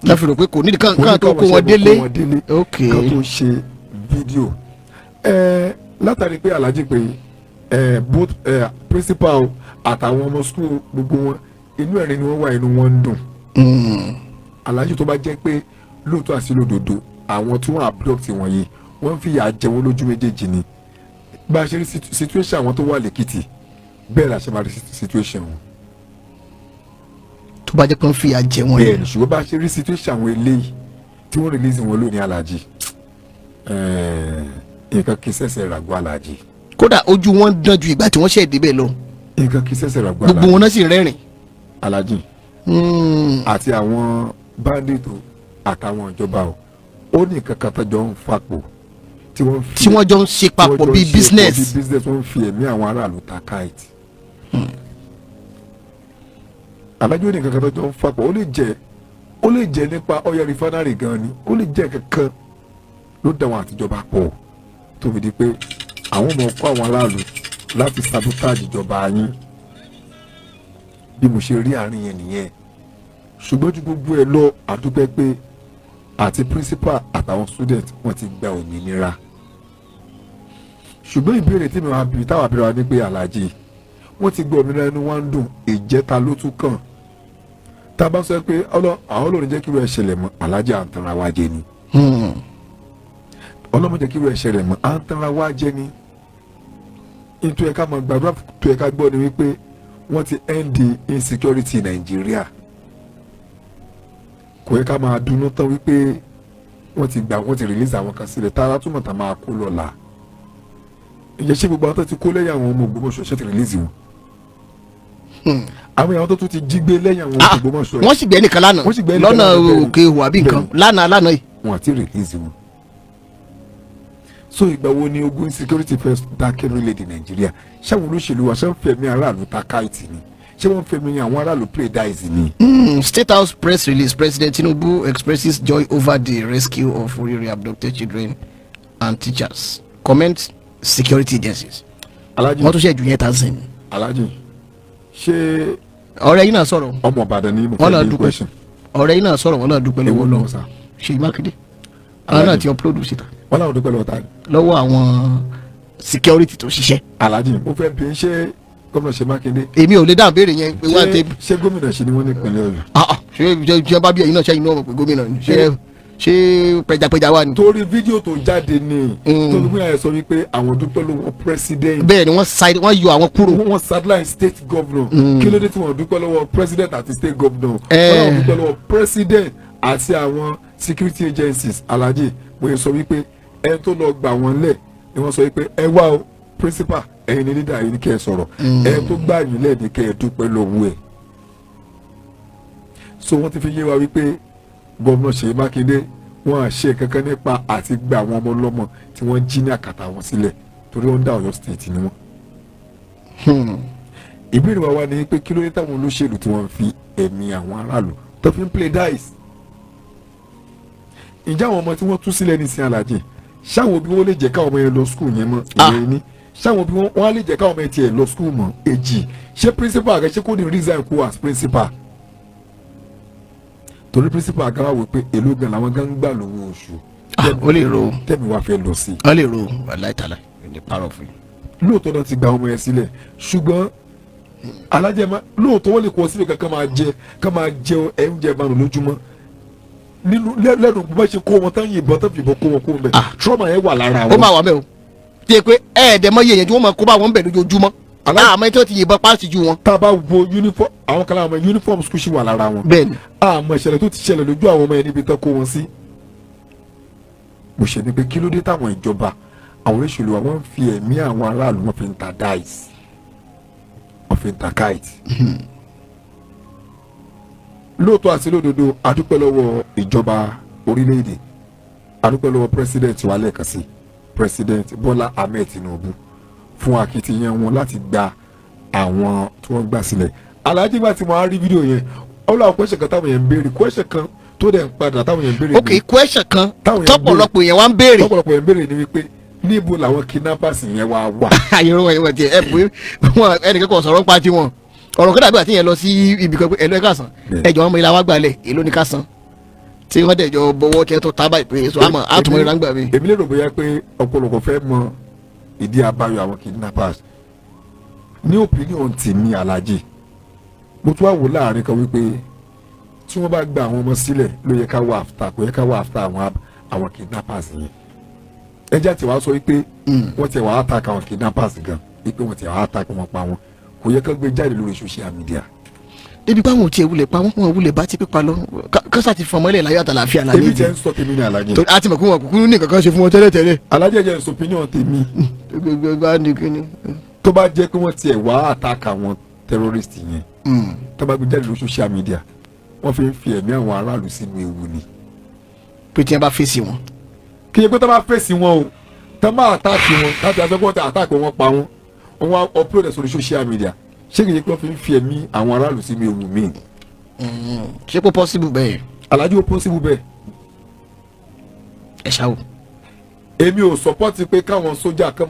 A: Láfi rò pé kò nídìí kán
B: Kò ní
A: kán tó
B: káwọn
A: kó wọn
B: ṣe
A: délé.
B: kó wọn délé kan tó ṣe fídíò ẹ. Látàrí pé Alhaji, pé both principal àtàwọn ọmọ school, gbogbo wọn, inú ẹ̀rín ni wọ́n wà, inú wọn ń dùn. Alhaji, tó bá jẹ́ pé lóòótọ́ àti lódodo àwọn tí wọ́n abduct wọ̀nyí, wọ́n ń fìyà jẹ wọ́n lójú méjèèjì ni, bá a ṣe rí situation àwọn tó wà lẹ́kìtì, bẹ́ẹ̀ la ṣe máa rí situation wọn.
A: Tó bá jẹ́ pé wọ́n fìyà jẹ wọ́n
B: Bẹ́ẹ̀
A: ni.
B: ni, ṣùgbọ́n bá a ṣe rí situation àwọn eléyìí tí wọ́n release wọn lónìí, Alhaji, nǹkan kì í ṣẹ̀ṣẹ̀ ràgó, Alhaji.
A: Kódà ojú wọn dán ju ìgbà tí wọ́n ṣẹ̀ débẹ̀ lọ.
B: Nǹkan kì í ṣẹ̀ṣẹ̀ ràgó,
A: Gbogbo
B: Alhaji.
A: wọn náà sì rẹ́rìn.
B: Alhaji, àti àwọn bandit o, àtàwọn ìjọba o, ó ní nǹkan kan tó jọ ń fapò tí wọ́n fi
A: Tí wọ́n jọ ń ṣe
B: tí wọ́n
A: papọ̀
B: jọ ń
A: bíi
B: ṣe pọ̀
A: business.
B: Bíi business, wọ́n ń fi ẹ̀mí àwọn aráàlú ta kite. Alhaji, ó ní nǹkan kan tó jọ ń fapò. Ó lè jẹ́ nípa oil refinery gan ni, ó lè jẹ́ kankan ló dá wọn àtijọba pọ̀ tó fi di pé àwọn ọmọ kó àwọn aráàlú láti sabotage ìjọba yín. Bí mo ṣe rí àárín yẹn nìyẹn. Ṣùgbọ́n ju gbogbo ẹ lọ, àdúpẹ́ pé àti principal àtàwọn student, wọ́n ti gba òmìnira. Ṣùgbọ́n ìbéèrè tí mi máa bí táwọn abẹ́rẹ́ wa ní pé, Alhaji, wọ́n ti gba òmìnira, inú wa ń dùn, ìjẹta ló tún kàn. Tá a bá sọ pé àwọn Ọlọ́run jẹ́ kí irú ẹ̀ ṣẹlẹ̀ mọ́, Alhaji, à ń tanra wa jẹ ni. Ọlọ́mọ jẹ́ kí irú ẹ̀ṣẹ̀ rẹ̀ mọ́. À ń tanra wá jẹ́ ni. Nítorí ẹ̀ka máa gbàdúrà tó ẹ̀ka gbọ́ ni wípé wọ́n ti end the insecurity Nàìjíríà. Kò yẹ ká máa dunnú tán wípé wọ́n ti gbà, wọ́n ti release àwọn kan sílẹ̀, tààrà túmọ̀ tá máa kó lọ́la. Ìjẹ́ ṣé gbogbo àwọn tó ti kó lẹ́yìn àwọn ọmọ Ògbómọ̀ṣọ́, ṣe ti release wọn? Àwọn èèyàn tó tún ti jí gbé lẹ́yìn àwọn ọmọ Ògbómọ̀ṣọ́,
A: Wọ́n sì gbé ẹnìkan lánàá
B: Wọ́n sì gbé ẹnìkan
A: lọ́nà
B: lánàá, bẹ́ẹ̀ ni.
A: Òkè ihò àbí nǹkan lánàá lánàá yìí.
B: Wọn àti release wọn. So ìgbà wo ni ogun insecurity fẹ́ dákẹ́ lórílẹ̀‐èdè Nàìjíríà? Ṣáwọn olóṣèlú wa ṣé ń fẹ̀mí aráàlú ta káìtì ni? Ṣé wọ́n fẹ̀mí àwọn aráàlú play dice ni?
A: State House press release: President Tinubu expresses joy over the rescue of Orire abducted children and teachers. Commend security agencies.
B: Alhaji,
A: Wọ́n tún ṣe jù yẹn ta sí ni.
B: Alhaji, ṣé
A: Ọ̀rẹ́ yìí náà sọ̀rọ̀.
B: ọmọ Ìbàdàn ni mo
A: Wọ́n náà
B: fẹ́ bí
A: dúpẹ́.
B: question.
A: Ọ̀rẹ́ yìí náà sọ̀rọ̀, wọ́n náà dúpẹ́
B: Èwo
A: lọ́wọ́
B: náà
A: lọ.
B: sà?
A: Ṣèyí Mákindé. Àwọn náà ti upload síta.
B: Wọ́n láwọn dúpẹ́ lọ́wọ́ ta ni?
A: Lọ́wọ́ àwọn security tó ṣiṣẹ́.
B: Alhaji, mo fẹ́ bí, ṣé gómìnà Ṣèyí Mákindé,
A: Èmi ò lè dáhùn béèrè yẹn pé wá
B: ṣé
A: tẹ.
B: ṣé gómìnà ṣe ni wọ́n ní ìpínlẹ̀ Ọ̀yọ́?
A: Ah, ah, ṣé bá bí ẹ̀yin náà ṣẹ́yìn náà mọ̀ pé gómìnà ni? Ṣé pẹjapẹja wà ní?
B: Torí fídíò tó jáde ní tó gómìnà yẹn sọ wípé àwọn dúpẹ́ lọ́wọ́ president.
A: Bẹ́ẹ̀ ni, wọ́n side, wọ́n yọ àwọn kúrò.
B: Wọ́n sideline state governor. Kí ló dé tí wọ́n dúpẹ́ lọ́wọ́ president àti state governor? Wọ́n náà dúpẹ́ lọ́wọ́ president àti àwọn security agencies. Alhaji, mo yẹ sọ wípé ẹni tó lọ gbà wọ́n lẹ̀ ni wọ́n sọ wípé, "Ẹ wá o, principal, ẹ̀yin ni leader, ẹ̀yin ni kẹ́ ẹ sọ̀rọ̀. Ẹni tó gbà yín lẹ̀ ní kẹ́ ẹ dúpẹ́ lọ́wọ́ ẹ̀." So wọ́n ti fi yé wa wípé gómìnà Ṣèyí Mákindé, wọ́n á ṣe kankan nípa àti gba àwọn ọmọ ọlọ́mọ tí wọ́n jí ní àkàtà wọn sílẹ̀, torí wọ́n ń dá Ọ̀yọ́ State ni wọ́n. Ìbéèrè wa wá ní pé, kí ló dé táwọn olóṣèlú tí wọ́n fi ẹ̀mí àwọn aráàlú tó fi ń play dice? Ǹjẹ́ àwọn ọmọ tí wọ́n tú sílẹ̀ ní sin, Alhaji, ṣáwọn òbí wọn lè jẹ́ káwọn ọmọ yẹn lọ school yẹn mọ́? Ìyẹn ní, ṣáwọn òbí wọn á lè jẹ́ káwọn ọmọ yẹn tiẹ̀ lọ school mọ́? Èjì, ṣé principal rẹ, ṣé kò ní resign kó as principal? Torí principal gan wá wò pé èló gan làwọn gan ń gbà lówó oṣù.
A: Ah, ó lè ro.
B: Tẹ́mi wá fẹ́ lọ sí i.
A: Ó lè ro, wàláì tàlà ní parọ́ fún yín.
B: Lóòótọ́ náà ti gba ọmọ yẹn sílẹ̀, ṣùgbọ́n alájẹmọ, lóòótọ́ wọ́n lè kọ́ sílẹ̀ kankan, máa jẹ ká máa jẹ oúnjẹ ìbánu lójúmọ́ nínú lẹ́nu bó bá ṣe kó wọn tán, yìnbọn tán, fìbọn kó wọn kó wọn bẹ̀, trauma yẹn wà lára
A: Ó
B: wọn.
A: máa wà mẹ́ o, tí e pé ẹ̀ẹ́dẹ̀mọ́ yẹ̀yẹ̀ tí wọ́n máa kó bá wọn bẹ̀ lójoojúmọ́, àmọ́ tí wọ́n ti yìnbọn páàsì ju wọn.
B: Tá a bá wo uniform àwọn kan láwọn ọmọ, uniform school ṣì wà lára wọn.
A: Bẹ́ẹ̀ni.
B: Àmọ́ ìṣẹ̀lẹ̀ tó ti ṣẹlẹ̀ lójú àwọn ọmọ yẹn níbi tán kó wọn sí. Mo ṣe ni pé, kí ló dé táwọn ìjọba, àwọn olóṣèlú wa, wọ́n ń fi ẹ̀mí àwọn aráàlú, wọ́n fi ń ta dice, wọ́n fi ń ta kite? Lóòótọ́ àti lódodo, adúpẹ́ lọ́wọ́ ìjọba orílẹ̀-èdè, adúpẹ́ lọ́wọ́ president wa lẹ́ẹ̀kan sí, President Bọ́lá Ahmed Tinubu, fún akitiyan wọn láti gba àwọn tí wọ́n gbà sílẹ̀. Alhaji, bá ti mọ á rí fídíò yẹn, ọlọ́ àwọn question kan táwọn yẹn ń béèrè, question kan tó dẹ̀ ń padà táwọn yẹn ń béèrè
A: Ok, question kan
B: Táwọn yẹn ń béèrè.
A: tọ́pọ̀lọpọ̀ yẹn wá ń béèrè.
B: Tọ́pọ̀lọpọ̀ yẹn ń béèrè ni wípé, níbo làwọn kidnappers yẹn wá wà?
A: Àyẹ̀wò wọn ìwọ̀n tiẹ̀ ẹ̀ pé wọn ẹnìkan kò sọ̀rọ̀ ń pa tiwọn. Ọ̀rọ̀ kí dàbí àti yẹn lọ sí ibì kan pé ẹ̀lú ẹ̀ka sàn, ẹ̀jọ̀ wọn mọ ilé wa gbalẹ̀, èló ni ká san, tí wọ́n dẹ̀ jọ bọ́wọ́ kẹ́ tó tábà ìpè so àmọ́ àtúmọ̀ ìràngbà mi.
B: Èmi lérò bóyá pé ọ̀pọ̀lọpọ̀ fẹ́ mọ ìdí àbáyọ àwọn kidnappers. Ní opinion tèmi, Alhaji, mo tún wá wò láàrin kan wípé tí wọ́n bá gba àwọn ọmọ sílẹ̀ ló yẹ ká wà after, kò yẹ ká wà after àwọn kidnappers yẹn. Ẹjẹ́ àti wàá sọ wípé wọ́n ti wàá attack àwọn kidnappers gan, wípé wọ́n ti wàá attack wọn, pa wọn, kò yẹ ká gbé jáde lórí social media.
A: Débi pé àwọn ò tiẹ̀ wulẹ̀ pa wọ́n, wọn wulẹ̀ bá ti pípa lọ, kásá ti fọmọ ilẹ̀ láyọ̀ àtàlàfíà lálẹ́.
B: Èmi jẹ́ ń sọ tèmi ní, Alhaji.
A: Torí a ti mọ̀ pé wọn kúkú ní nǹkan kan ṣe fún wọn tẹ́lẹ̀ tẹ́lẹ̀.
B: Alhaji, jẹ́ ń sọ opinion tèmi.
A: Gbogbo bá ní kíni.
B: Tó bá jẹ́ pé wọ́n tiẹ̀ wá attack àwọn terrorist yẹn, tó bá gbé jáde lórí social media, wọ́n fi ń fi ẹ̀mí àwọn aráàlú sínú ewu ni.
A: Pé tí wọ́n bá fèsì wọn.
B: Kì í ṣe pé tó bá fèsì wọn o, tó bá attack wọn, láti aṣọ pé wọ́n ti attack wọn, pa wọn, wọ́n wá upload ẹ̀ sórí social media, ṣé kì í ṣe pé wọ́n fi ń fi ẹ̀mí àwọn aráàlú sínú ewu míì?
A: Ṣé kó possible bẹ́ẹ̀?
B: Alhaji, ó possible bẹ́ẹ̀.
A: Ẹ ṣáwó.
B: Èmi ò support pé káwọn sójà kán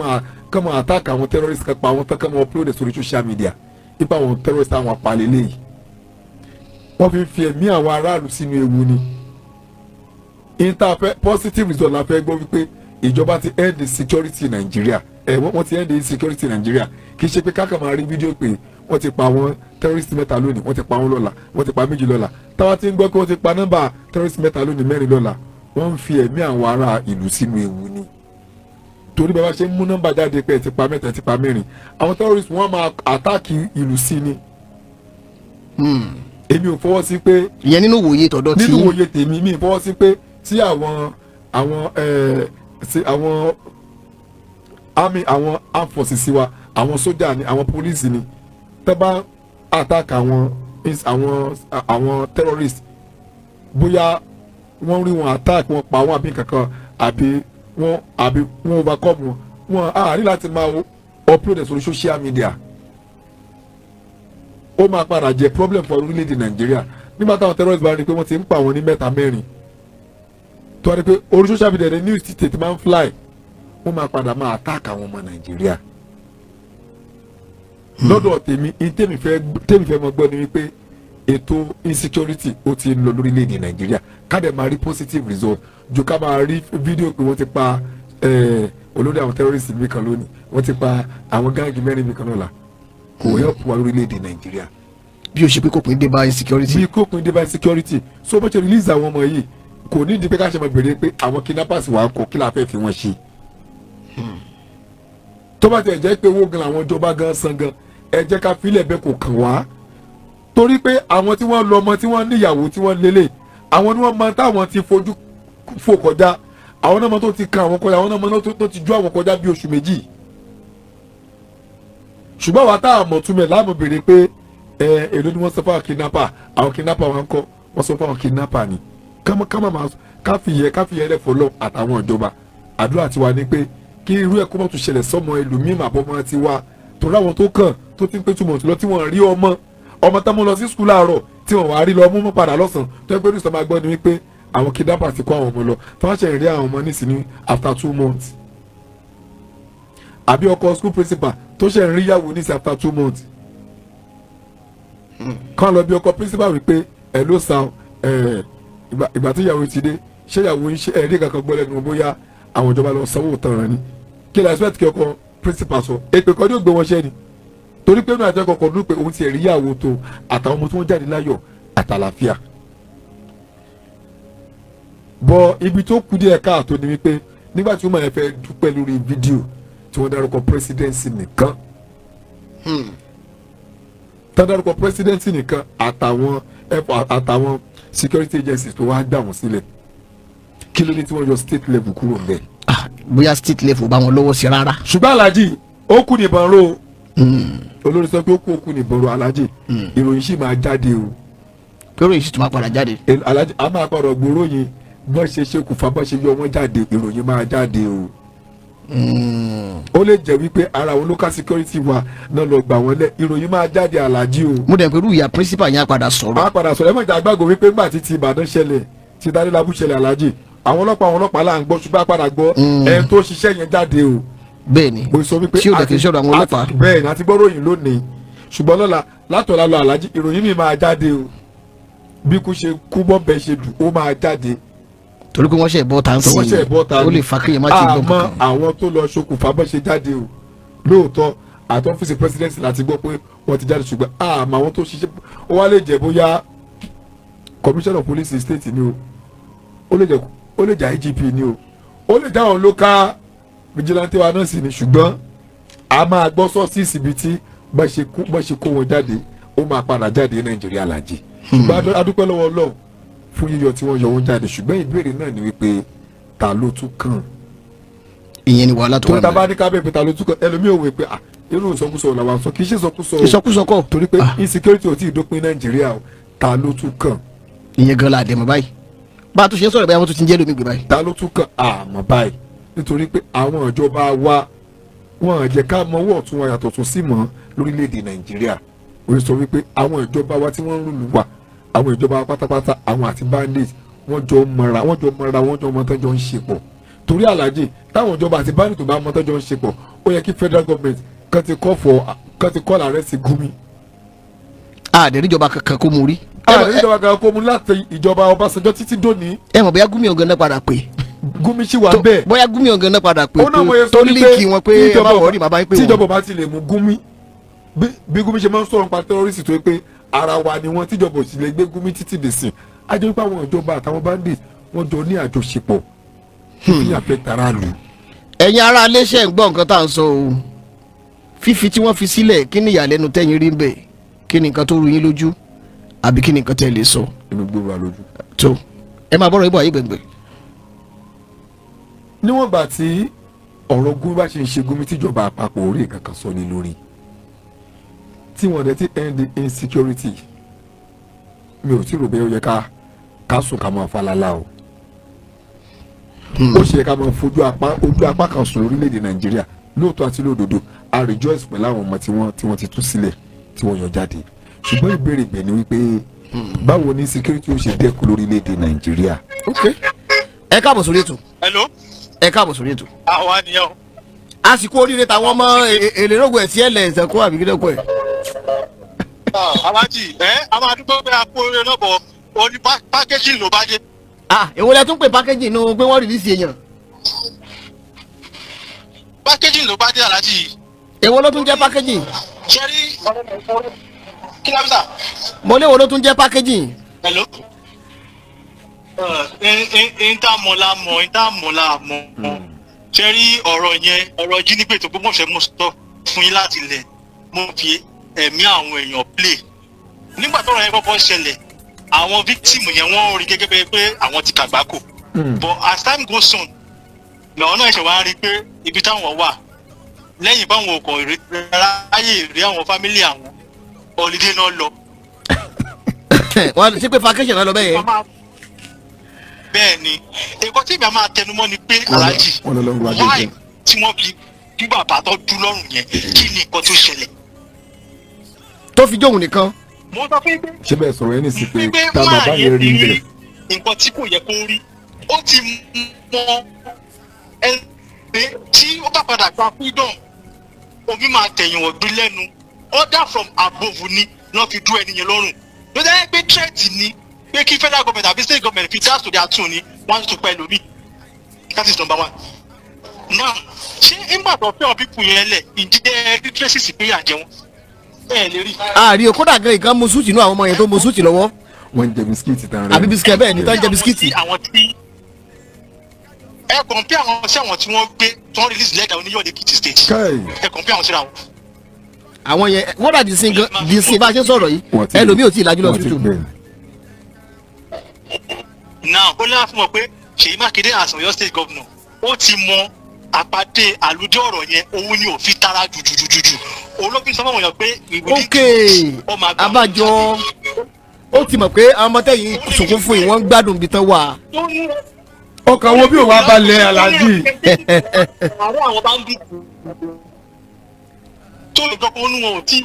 B: máa attack àwọn terrorist, kan pa àwọn tán, kán máa upload ẹ̀ sórí social media ipa àwọn terrorist àwọn apalẹ̀ léyìí. Wọ́n fi ń fi ẹ̀mí àwọn aráàlú sínú ewu ni. Interfere positive result la fẹ́ gbọ́ wípé ìjọba ti end the security Nigeria, ẹ wọ́n ti end the insecurity Nigeria. Kì í ṣe pé kákan máa rí fídíò pé wọ́n ti pa àwọn terrorist mẹ́ta lónìí, wọ́n ti pa wọ́n lọ́la, wọ́n ti pa méjì lọ́la. Táwa ti ń gbọ́ pé wọ́n ti pa nọ́mbà terrorist mẹ́ta lónìí, mẹ́rin lọ́la, wọ́n ń fi ẹ̀mí àwọn ará ìlú sínú ewu ni. Torí bàbá ṣe ń mú nọ́mbà jáde pé ẹ ti pa mẹ́ta, ẹ ti pa mẹ́rin, àwọn terrorists wọ́n máa attack ìlú sí ni. Èmi ò fọwọ́ sí pé
A: Ìyẹn nínú wòye tọ̀dọ̀ tí
B: nínú òye tèmi, mi fọwọ́ sí pé tí àwọn sí àwọn army, àwọn armed forces wa, àwọn sójà ni, àwọn police ni, tẹ́ bá attack àwọn terrorists, bóyá wọ́n rí wọn attack, wọn pa wọn àbí kankan, àbí wọ́n overcome wọn, wọn á ní láti máa upload ẹ̀ sórí social media. Ó máa padà jẹ́ problem for orílẹ̀-èdè Nàìjíríà nígbà táwọn terrorists bá rí i pé wọ́n ti ń pa àwọn ní mẹ́ta, mẹ́rin, tó wá rí i pé orí social media ní news ti tètè máa ń fly, wọ́n máa padà máa attack àwọn ọmọ Nàìjíríà. Lọ́dọ̀ tèmi, in tèmi fẹ́ mọ gbọ́ ni wípé ètò insecurity ó ti ń lọ lórílẹ̀‐èdè Nàìjíríà, ká dẹ̀ máa rí positive result ju ká máa rí fídíò pé wọ́n ti pa olórí àwọn terrorists mi kan lónìí, wọ́n ti pa àwọn gang mẹ́rin mi kan lọ́la. Kò help wa lórílẹ̀‐èdè Nàìjíríà.
A: Bí o ṣe pé kópin dé bá insecurity.
B: Bí kópin dé bá insecurity. So bó ṣe release àwọn ọmọ yìí, kò ní di pé ká ṣe máa béèrè pé àwọn kidnappers wà á kọ, kí la fẹ́ fi wọ́n ṣe. Tó bá tẹ̀ jẹ́ pé owó gan làwọn ìjọba gan san gan, ẹ jẹ́ ká filẹ̀ bẹ́ẹ̀, kò kàn wá, torí pé àwọn tí wọ́n lọ ọmọ, tí wọ́n níyàwó, tí wọ́n lélẹ̀, àwọn ni wọ́n mọ táwọn ti fojú fò kọjá, àwọn náà mọ tó ti kan àwọn kọjá, àwọn náà mọ tó ti ju àwọn kọjá bí oṣù 2. Ṣùgbọ́n àwa tá a mọ̀ túmẹ̀ láàmú béèrè pé ẹ èló ni wọ́n sọ fún àwọn kidnapper, àwọn kidnapper wọn kọ́, wọ́n sọ fún àwọn kidnapper ni kámá máa káfíyẹ lẹ́fọ̀ọ́ lọ àtàwọn ìjọba. Àdúrà tiwa ni pé kí irú ẹ̀ kó má tún ṣẹlẹ̀ sọ́mọ ẹlòmíì àbọ̀mọ́ tiwa, torí àwọn tó kàn tó ti ń pé túmọ̀ lọ tí wọ́n rí ọmọ ọmọ tán mú lọ sí school láàárọ̀, tí wọ́n wá rí lọ mú padà lọ́sàn-án, tó yẹ pé ní sọ máa gbọ́ ni wípé àwọn kidnapper ti kó àwọn ọmọ lọ, tí wọ́n ṣe rí àwọn ọmọ nísìnyí after 2 months, àbí ọkọ school principal tó ṣe ń rí yàwó nísìnyí after 2 months, kàn lọ bí ọkọ principal wípé ẹ ló san ẹ ìgbà tí ìyàwó ti dé, ṣé ìyàwó ń ṣe ẹ̀rí kankan gbọ́ lẹ́nu, bóyá àwọn ìjọba lọ sanwó tán ni? Kí la expect kí ọkọ principal sọ? Èpè kan ní ògbé wọn ṣẹ́ ni, torí pé inú àjọ kọkọ dún pé òun ti ẹ̀rí ìyàwó tó àtàwọn ọmọ tí wọ́n jáde láyọ̀ àtàlàfíà. Bọ ibi tó kù díẹ̀ káàtó ni wípé nígbà tí wọ́n máa fẹ́ dúpẹ́ lórí fídíò tí wọ́n dárúkọ presidency nìkan, tá dárúkọ presidency nìkan àtàwọn security agencies tó wá gbà wọ́n sílẹ̀, kí ló ní tí wọ́n yọ state level kúrò ńbẹ̀?
A: Ah, bóyá state level bá wọn lọ́wọ́ sí rárá.
B: Ṣùgbọ́n Alhaji, ó kù nìbọn ró o. Olórí sọ pé ó kù nìbọn ró. Alhaji, ìròyìn sì máa jáde o.
A: Kérò yìí sì tún máa padà jáde.
B: Alhaji, a máa padà gbòòròyìn bọ́n ṣe ṣe kù fà, bọ́n ṣe yọ wọ́n jáde, ìròyìn máa jáde o. Ó lè jẹ́ wípé ara àwọn local security wa náà lọ gbà wọ́n lẹ̀. Ìròyìn máa jáde, Alhaji o.
A: Mo dẹ̀ pẹ̀lú ìyá principal yẹn á padà sọ̀rọ̀.
B: A padà sọ̀rọ̀. Ẹ mọ̀ ìjà àgbàgbọ́ wípé nígbà tí ti Ìbàdàn ṣẹlẹ̀, ti Dánílábù ṣẹlẹ̀, Alhaji, àwọn ọlọ́pàá là ń gbọ́, ṣùgbọ́n a padà gbọ́ ẹni tó ṣiṣẹ́ yẹn jáde o.
A: Bẹ́ẹ̀ ni.
B: Mo sọ wípé
A: Tí ò dẹ̀ kì í sọ̀rọ̀ àwọn ọlọ́pàá.
B: Bẹ́ẹ̀ ni, àti gbọ́ ròyìn lónìí, ṣùgbọ́n lọ́la, látọ̀la lọ, Alhaji, ìròyìn mi máa jáde o. Bí kú ṣe kú, bọ́ bẹ́ẹ̀ ṣe dùn, ó máa jáde.
A: Torí pé wọ́n ṣe bọ́ ta ń
B: Wọ́n ṣe
A: sìn
B: bọ́ ta.
A: Ó lè fa kéèyàn má ti gbọ́
B: Àmọ́
A: kankan.
B: àwọn tó lọ ṣokùnfà bọ́ ṣe jáde o. Lóòótọ́, àti ọ́fíìsì president láti gbọ́ pé wọ́n ti jáde, ṣùgbọ́n àmọ́ àwọn tó ṣiṣẹ́, ó wá lè jẹ́ bóyá commissioner of police state ni o, ó lè jẹ́ IGP ni o, ó lè jẹ́ àwọn local vigilante wa náà sì ni. Ṣùgbọ́n a máa gbọ́ sources ibi tí bá ṣe kó wọn jáde. Ó máa padà jáde ní Nàìjíríà làjì. Ṣùgbọ́n a dúpẹ́ lọ́wọ́ Ọlọ́run fún yíyọ tí wọ́n yọ wọn jáde. Ṣùgbọ́n ìbéèrè náà ni wípé ta ló tún kàn?
A: Ìyẹn ni wàhálà tó
B: Tó
A: wà
B: ta bá
A: nílẹ̀.
B: ní ká bẹ́ẹ̀ pé ta ló tún kàn, ẹlòmíì ò wí pé ah, irú ìsọkúsọ làwọn sọ. Kì í ṣe ìsọkúsọ o.
A: Ìsọkúsọ kọ́.
B: Torí pé
A: Ah,
B: insecurity ò tí ì dópin Nàìjíríà o. Ta ló tún kàn?
A: Ìyẹn gan la dẹ̀mọ̀ báyìí. Bá a tún ṣe ń sọ̀rọ̀ báyìí, wọ́n tún ti ń jẹ́ lómi gbé báyìí.
B: Ta ló tún kàn, àmọ́ báyìí, nítorí pé àwọn ìjọba wa, wọn jẹ́ ká mọ ọwọ́ ọ̀tún wa yàtọ̀ tún sí mọ́ lórílẹ̀‐èdè Nàìjíríà. Ó sọ wípé àwọn ìjọba wa tí wọ́n ń rúlu wa, àwọn ìjọba wa pátápátá, àwọn àti bandits, wọ́n jọ mọra, wọ́n jọ mọra, wọ́n jọ mọ tán jọ ń ṣe pọ̀. Torí Alhaji, táwọn ìjọba àti bandits tó bá mọ tán jọ ń ṣe pọ̀, ó yẹ kí federal government kan ti call for, kan ti call arrest Gumi.
A: Àdẹ̀ríjọba kankan kó mu rí.
B: Ààrẹ ìjọba kan kó mu láti ìjọba Ọbásanjọ́ títí dòní.
A: Ẹ mọ̀ bóyá Gumi ọ̀gán náà padà pè.
B: Gumi sì wà bẹ́ẹ̀.
A: Bóyá Gumi ọ̀gán náà padà pè
B: Ó náà mo yẹ
A: tó
B: sọ ní pé
A: link wọn pé ẹ má wọrí, bàbá yín pé
B: tíjọba
A: wọ́n.
B: bá ti lè mú Gumi, bí Gumi ṣe máa ń sọ̀rọ̀ nípa terrorist, tó yẹ pé ara wa ni wọ́n, tíjọba ò sì lè gbé Gumi títí dì sí, á jẹ́ wípé àwọn ìjọba àtàwọn bandits, wọ́n jọ ní àjọṣepọ̀ fi affect aráàlú.
A: Ẹ̀yin ará iléeṣẹ́ ń gbọ́ nǹkan tá à ń sọ o. Fífi tí wọ́n fi sílẹ̀, kí ni ìyàlẹ́nu tẹ́yin rí ń bẹ̀? Kí ni nǹkan tó rú yín lójú, àbí kí ni nǹkan tẹ́ lè sọ?
B: Inú gbòòrò àlójú.
A: Tó ẹ máa bọ́rọ̀ ibò ayé gbẹ̀ngbẹ̀.
B: Níwọ̀n gbà tí ọ̀rọ̀ Gumi bá ṣe ń ṣe Gumi, tíjọba àpapọ̀ orí nǹkan kan sọ ní lórí tí wọ́n dẹ̀ ti end the insecurity, mi ò tí rò bẹ́ẹ̀. Ó yẹ ká sùn ká máa falala o. Ó ṣe ká máa fojú apá ojú apá kan sùn lórílẹ̀‐èdè Nàìjíríà. Lóòótọ́ àti lódodo, a rejoice pẹ̀lú àwọn ọmọ tí wọ́n ti tú sílẹ̀, tí wọ́n yọ jáde, ṣùgbọ́n ìbéèrè ibẹ̀ ni wípé, báwo ni security ó ṣe dẹ́kun lórílẹ̀‐èdè Nàìjíríà?
A: Ok, ẹ káàbọ̀ sórí ètò.
C: Hello.
A: Ẹ káàbọ̀ sórí ètò.
C: Àwa nìyẹn o.
A: Àsìkò oríire tàwọn ọmọ èrèrògùn ẹ̀ sí ẹ̀lẹ̀ ìsẹ̀kú àbí kílẹ̀kọ̀ ẹ̀.
C: Alájì ẹ, a máa dúpẹ́ pé a kú oríire náà bọ̀, ó ní package ló bá dé.
A: Ah, èwo lẹ tún pè package inú pé wọ́n release èèyàn?
C: Package ló bá dé, alájì.
A: Èwo ló tún jẹ́ package?
C: Ṣẹ́rí kí ló ń sà?
A: Mo léwo ló tún jẹ́ package?
C: Hello. N tá mọ̀ la mọ̀, n tá mọ̀ la mọ̀. Ṣẹ́rí ọ̀rọ̀ yẹn, ọ̀rọ̀ jínígbé tó gbọ́mọ̀ṣẹ́, mo sọ fún yín láti ilẹ̀, mo fi ẹ̀mí àwọn èèyàn play. Nígbà tọ́rọ̀ yẹn kọ́kọ́ ṣẹlẹ̀, àwọn victim yẹn, wọ́n rí gẹ́gẹ́ bẹ́ẹ̀ pé àwọn ti kàgbákò, but as time goes on, lọ́wọ́ náà ṣe wá rí i pé ibi táwọn wà lẹ́yìn báwọn ò kàn rí ráyè rí àwọn family àwọn, holiday náà lọ.
A: Wọ́n ṣe pé vacation náà lọ bẹ́ẹ̀ yẹn.
C: Bẹ́ẹ̀ ni, nǹkan tí ìgbà máa tẹnumọ́ ni pé, aláàjì,
B: Wọ́n lọ lọ́rùn wájú
C: why
B: ìjẹun.
C: tí wọ́n fi bí bàbá tó dú lọ́rùn yẹn, kí ni nǹkan tó ṣẹlẹ̀?
A: Tó fi jóun nìkan.
C: Mo sọ fún yín pé
B: Ṣé bẹ́ẹ̀ sọ̀rọ̀ yẹn ní sí pé
C: pé
B: tá
C: máa
B: bàbá
C: yẹn
B: yẹn
C: ti
B: rí
C: rí
B: bẹ́ẹ̀?
C: nǹkan tí kò yẹ kó rí, ó ti mọ ẹni pé tí ó bá padà gba freedom, omi máa tẹ̀yìn wọ̀gbìn lẹ́nu. Order from above ni wọ́n fi dú ẹni yẹn lọ́rùn. Ló jẹ́ pé threat ni pé kí federal government àbí state government fi dá sóde àtún ni wọ́n á tún pẹ́ lómi. That is number one. Now, ṣé nígbà tó fẹ́ ọ people yẹn lẹ̀, ǹjẹ́ rí traces pé à ń jẹun ẹ lè rí?
A: Àárí o. Kódà gan, ìkan mu súùtì inú àwọn ọmọ yẹn tó mu súùtì lọ́wọ́.
B: Wọ́n ń jẹ bisikíìtì tán rẹ̀.
A: Àbí bisikíìtì, bẹ́ẹ̀ ni, tán jẹ bisikíìtì.
C: Àwọn tí ẹ compare àwọn sí àwọn tí wọ́n gbé, tí wọ́n release lẹ́dà oníyọ̀dé Èkìtì State,
B: Káì.
C: ẹ compare àwọn síra wọn.
A: Àwọn yẹn, kódà di sin gan, di sin bá a ṣe sọ̀rọ̀ yìí,
B: Wọ́n ti-
A: ẹlòmíì ò tí ì lajú lọ
B: wọ́n ti
A: tútù.
B: bẹ̀rẹ̀.
C: Now, ó lẹ́wọ̀n fún wọn pé Ṣèyí Mákindé as Ọ̀yọ́ State governor, ó ti mọ àpàdé àlùjọ ọ̀rọ̀ yẹn, òun ni ò fi tara jùjùjùjù, òun ló fi sọ fún àwọn èèyàn pé ìwé
A: Ok, abájọ, ó ti mọ̀ pé àwọn ọmọ tẹ̀yìn sunkún fún yìí, wọ́n ń gbádùn ibi tán wà.
B: Ọkàn wo bí òun wá balẹ̀, aláàjì?
C: Àwọn bandit tó nǹkan kan nínú wọn ò tí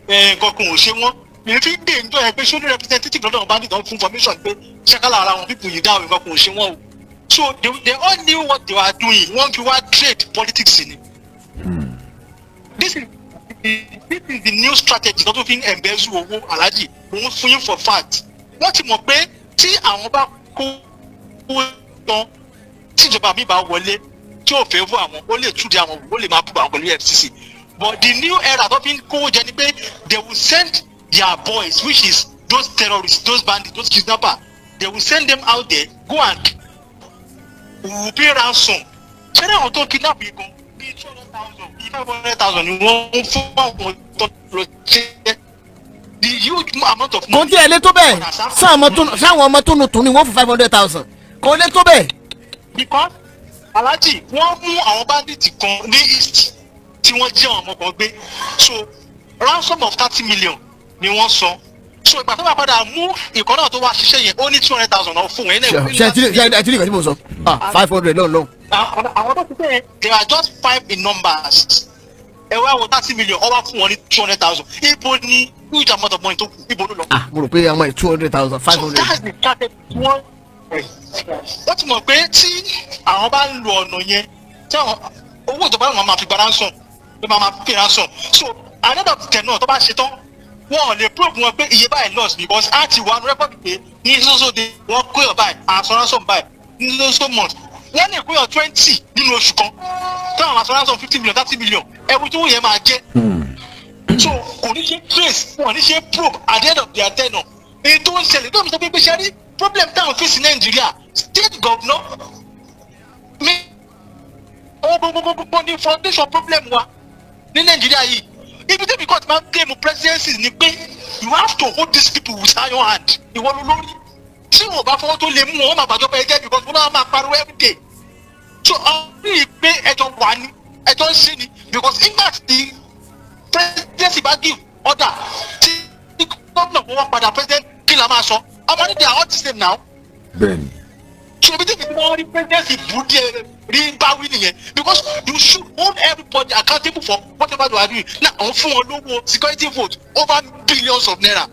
C: nǹkan kan ò ṣe wọ́n. Èyí fi ń dè ń tọ́ ẹ pé ṣó ní representative lọ́dọ̀ àwọn bandit tó ń fún information pé ṣẹ́kálà ara wọn people yìí dáhùn, nǹkan kan ò ṣe wọ́n o. So they all knew what they were doing. Wọ́n fi wá trade politics ni. This is the new strategy tó tún fi ń embezzle owó, aláàjì. Òun fún yín for fact, wọ́n ti mọ̀ pé tí àwọn bá kó owó tán, tíjọba mi bá wọlé tí ò fẹ́ fún àwọn, ó lè túde àwọn, ó lè máa bú àwọn pẹ̀lú EFCC. But the new era tó fi ń kówó jẹ ni pé they will send their boys, which is those terrorists, those bandits, those kidnappers. They will send them out there, go and we will pay ransom. Ṣé ní àwọn tó kidnap yìí gan, bíi 200,000, bíi 500,000 ni wọ́n ń fún àwọn tó lọ jẹ́, the huge amount of
A: Kò tí ẹ lé tó bẹ́ẹ̀. Sáwọn ọmọ tó nu tún ni wọ́n fún 500,000, kò lé tó bẹ́ẹ̀.
C: Because alhaji, wọ́n mú àwọn bandits kan ní east tí wọ́n jí àwọn ọmọ kan gbé, so ransom of 30 million ni wọ́n san. So ìgbà tó bá padà mú ìkan náà tó wá ṣiṣẹ́ yẹn, ó ní 200,000 náà fún wọn.
A: Ṣe ẹ ti rí ìgbà tí mo sọ, ah, 500 lọ́n lọ́n.
C: Àwọn tó ṣiṣẹ́ yẹn, they are just five in numbers. Ẹ wá wo 30 million, ó wá fún wọn ní 200,000. Ibo ni huge amount of money tó kù, ibo ló lọ?
A: Ah, mo rò pé àwọn 200,000, five
C: So
A: hundred.
C: that's the strategy. Wọ́n ti mọ̀ pé tí àwọn bá ń lo ọ̀nà yẹn, tí àwọn owó ìjọba wọn máa fi gba ransom, ló máa fi ransom. So another ten náà tó bá ṣe tán, wọn ò lè probe wọn pé iye báyìí loss, because á ti wà ní record pé ní soso de wọ́n kó yọ̀ báyìí, àṣọ ransom báyìí ní soso month. Wọ́n lè kó yọ̀ 20 nínú oṣù kan tí àwọn àṣọ ransom 50 million, 30 million, ẹ̀wù tí wọ́n yẹn máa jẹ́. So kò ní ṣe trace, wọn ní ṣe probe at the end of their tenure. Èyí tó ń ṣẹlẹ̀ tó ń sọ pé ṣe rí problem táwọn face Nàìjíríà, state governor Owó gbogbogbò ní foundation problem wa ní Nàìjíríà yìí. Ibi tí because máa ń claim presidency ni pé you have to hold these people with iron hand. Ìwọ ló lórí. Tí wọn ò bá fọwọ́ tó lè mú wọn, wọ́n máa bàjọ́ pé ẹjẹ́, because wọ́n máa pariwo every day. So àwọn rí i pé ẹjọ́ wà ní, ẹjọ́ ń ṣe ni, because nígbà tí presidency bá give order tí gómìnà kó wọ́n padà president, kí la máa sọ? Ọmọ ní, they are all the same now. So ibi tí mi wọ́n rí presidency bú díẹ̀ rí báwí nìyẹn, because you should hold everybody accountable for whatever they are doing. Now, àwọn fún wọn lówó security vote, over billions of naira,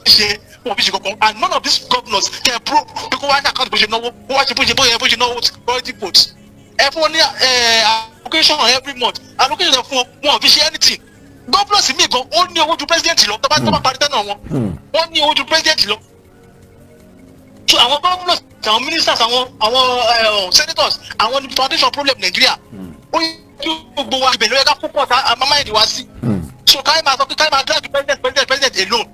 C: ṣe wọn fi ṣe kankan? And none of these governors tẹ probe pé kó wá ní account bó ṣe náwó, kó wá ṣe bó ṣe náwó security vote. Ẹ fún wọn ní allocation every month, allocation ẹ fún wọn, wọn ò fi ṣe anything. Governors mi gan, ó ní owó ju president lọ. Tó bá parí tẹ́nà wọn, wọ́n ní owó ju president lọ. So àwọn governors, àwọn ministers, àwọn senators, àwọn ní foundation problem Nigeria. Ó yẹ kí gbogbo wa ibẹ̀ ló yẹ ká focus àmàmà ìdí wa sí. So káyọ̀ máa sọ pé káyọ̀ máa drag president, president, president alone,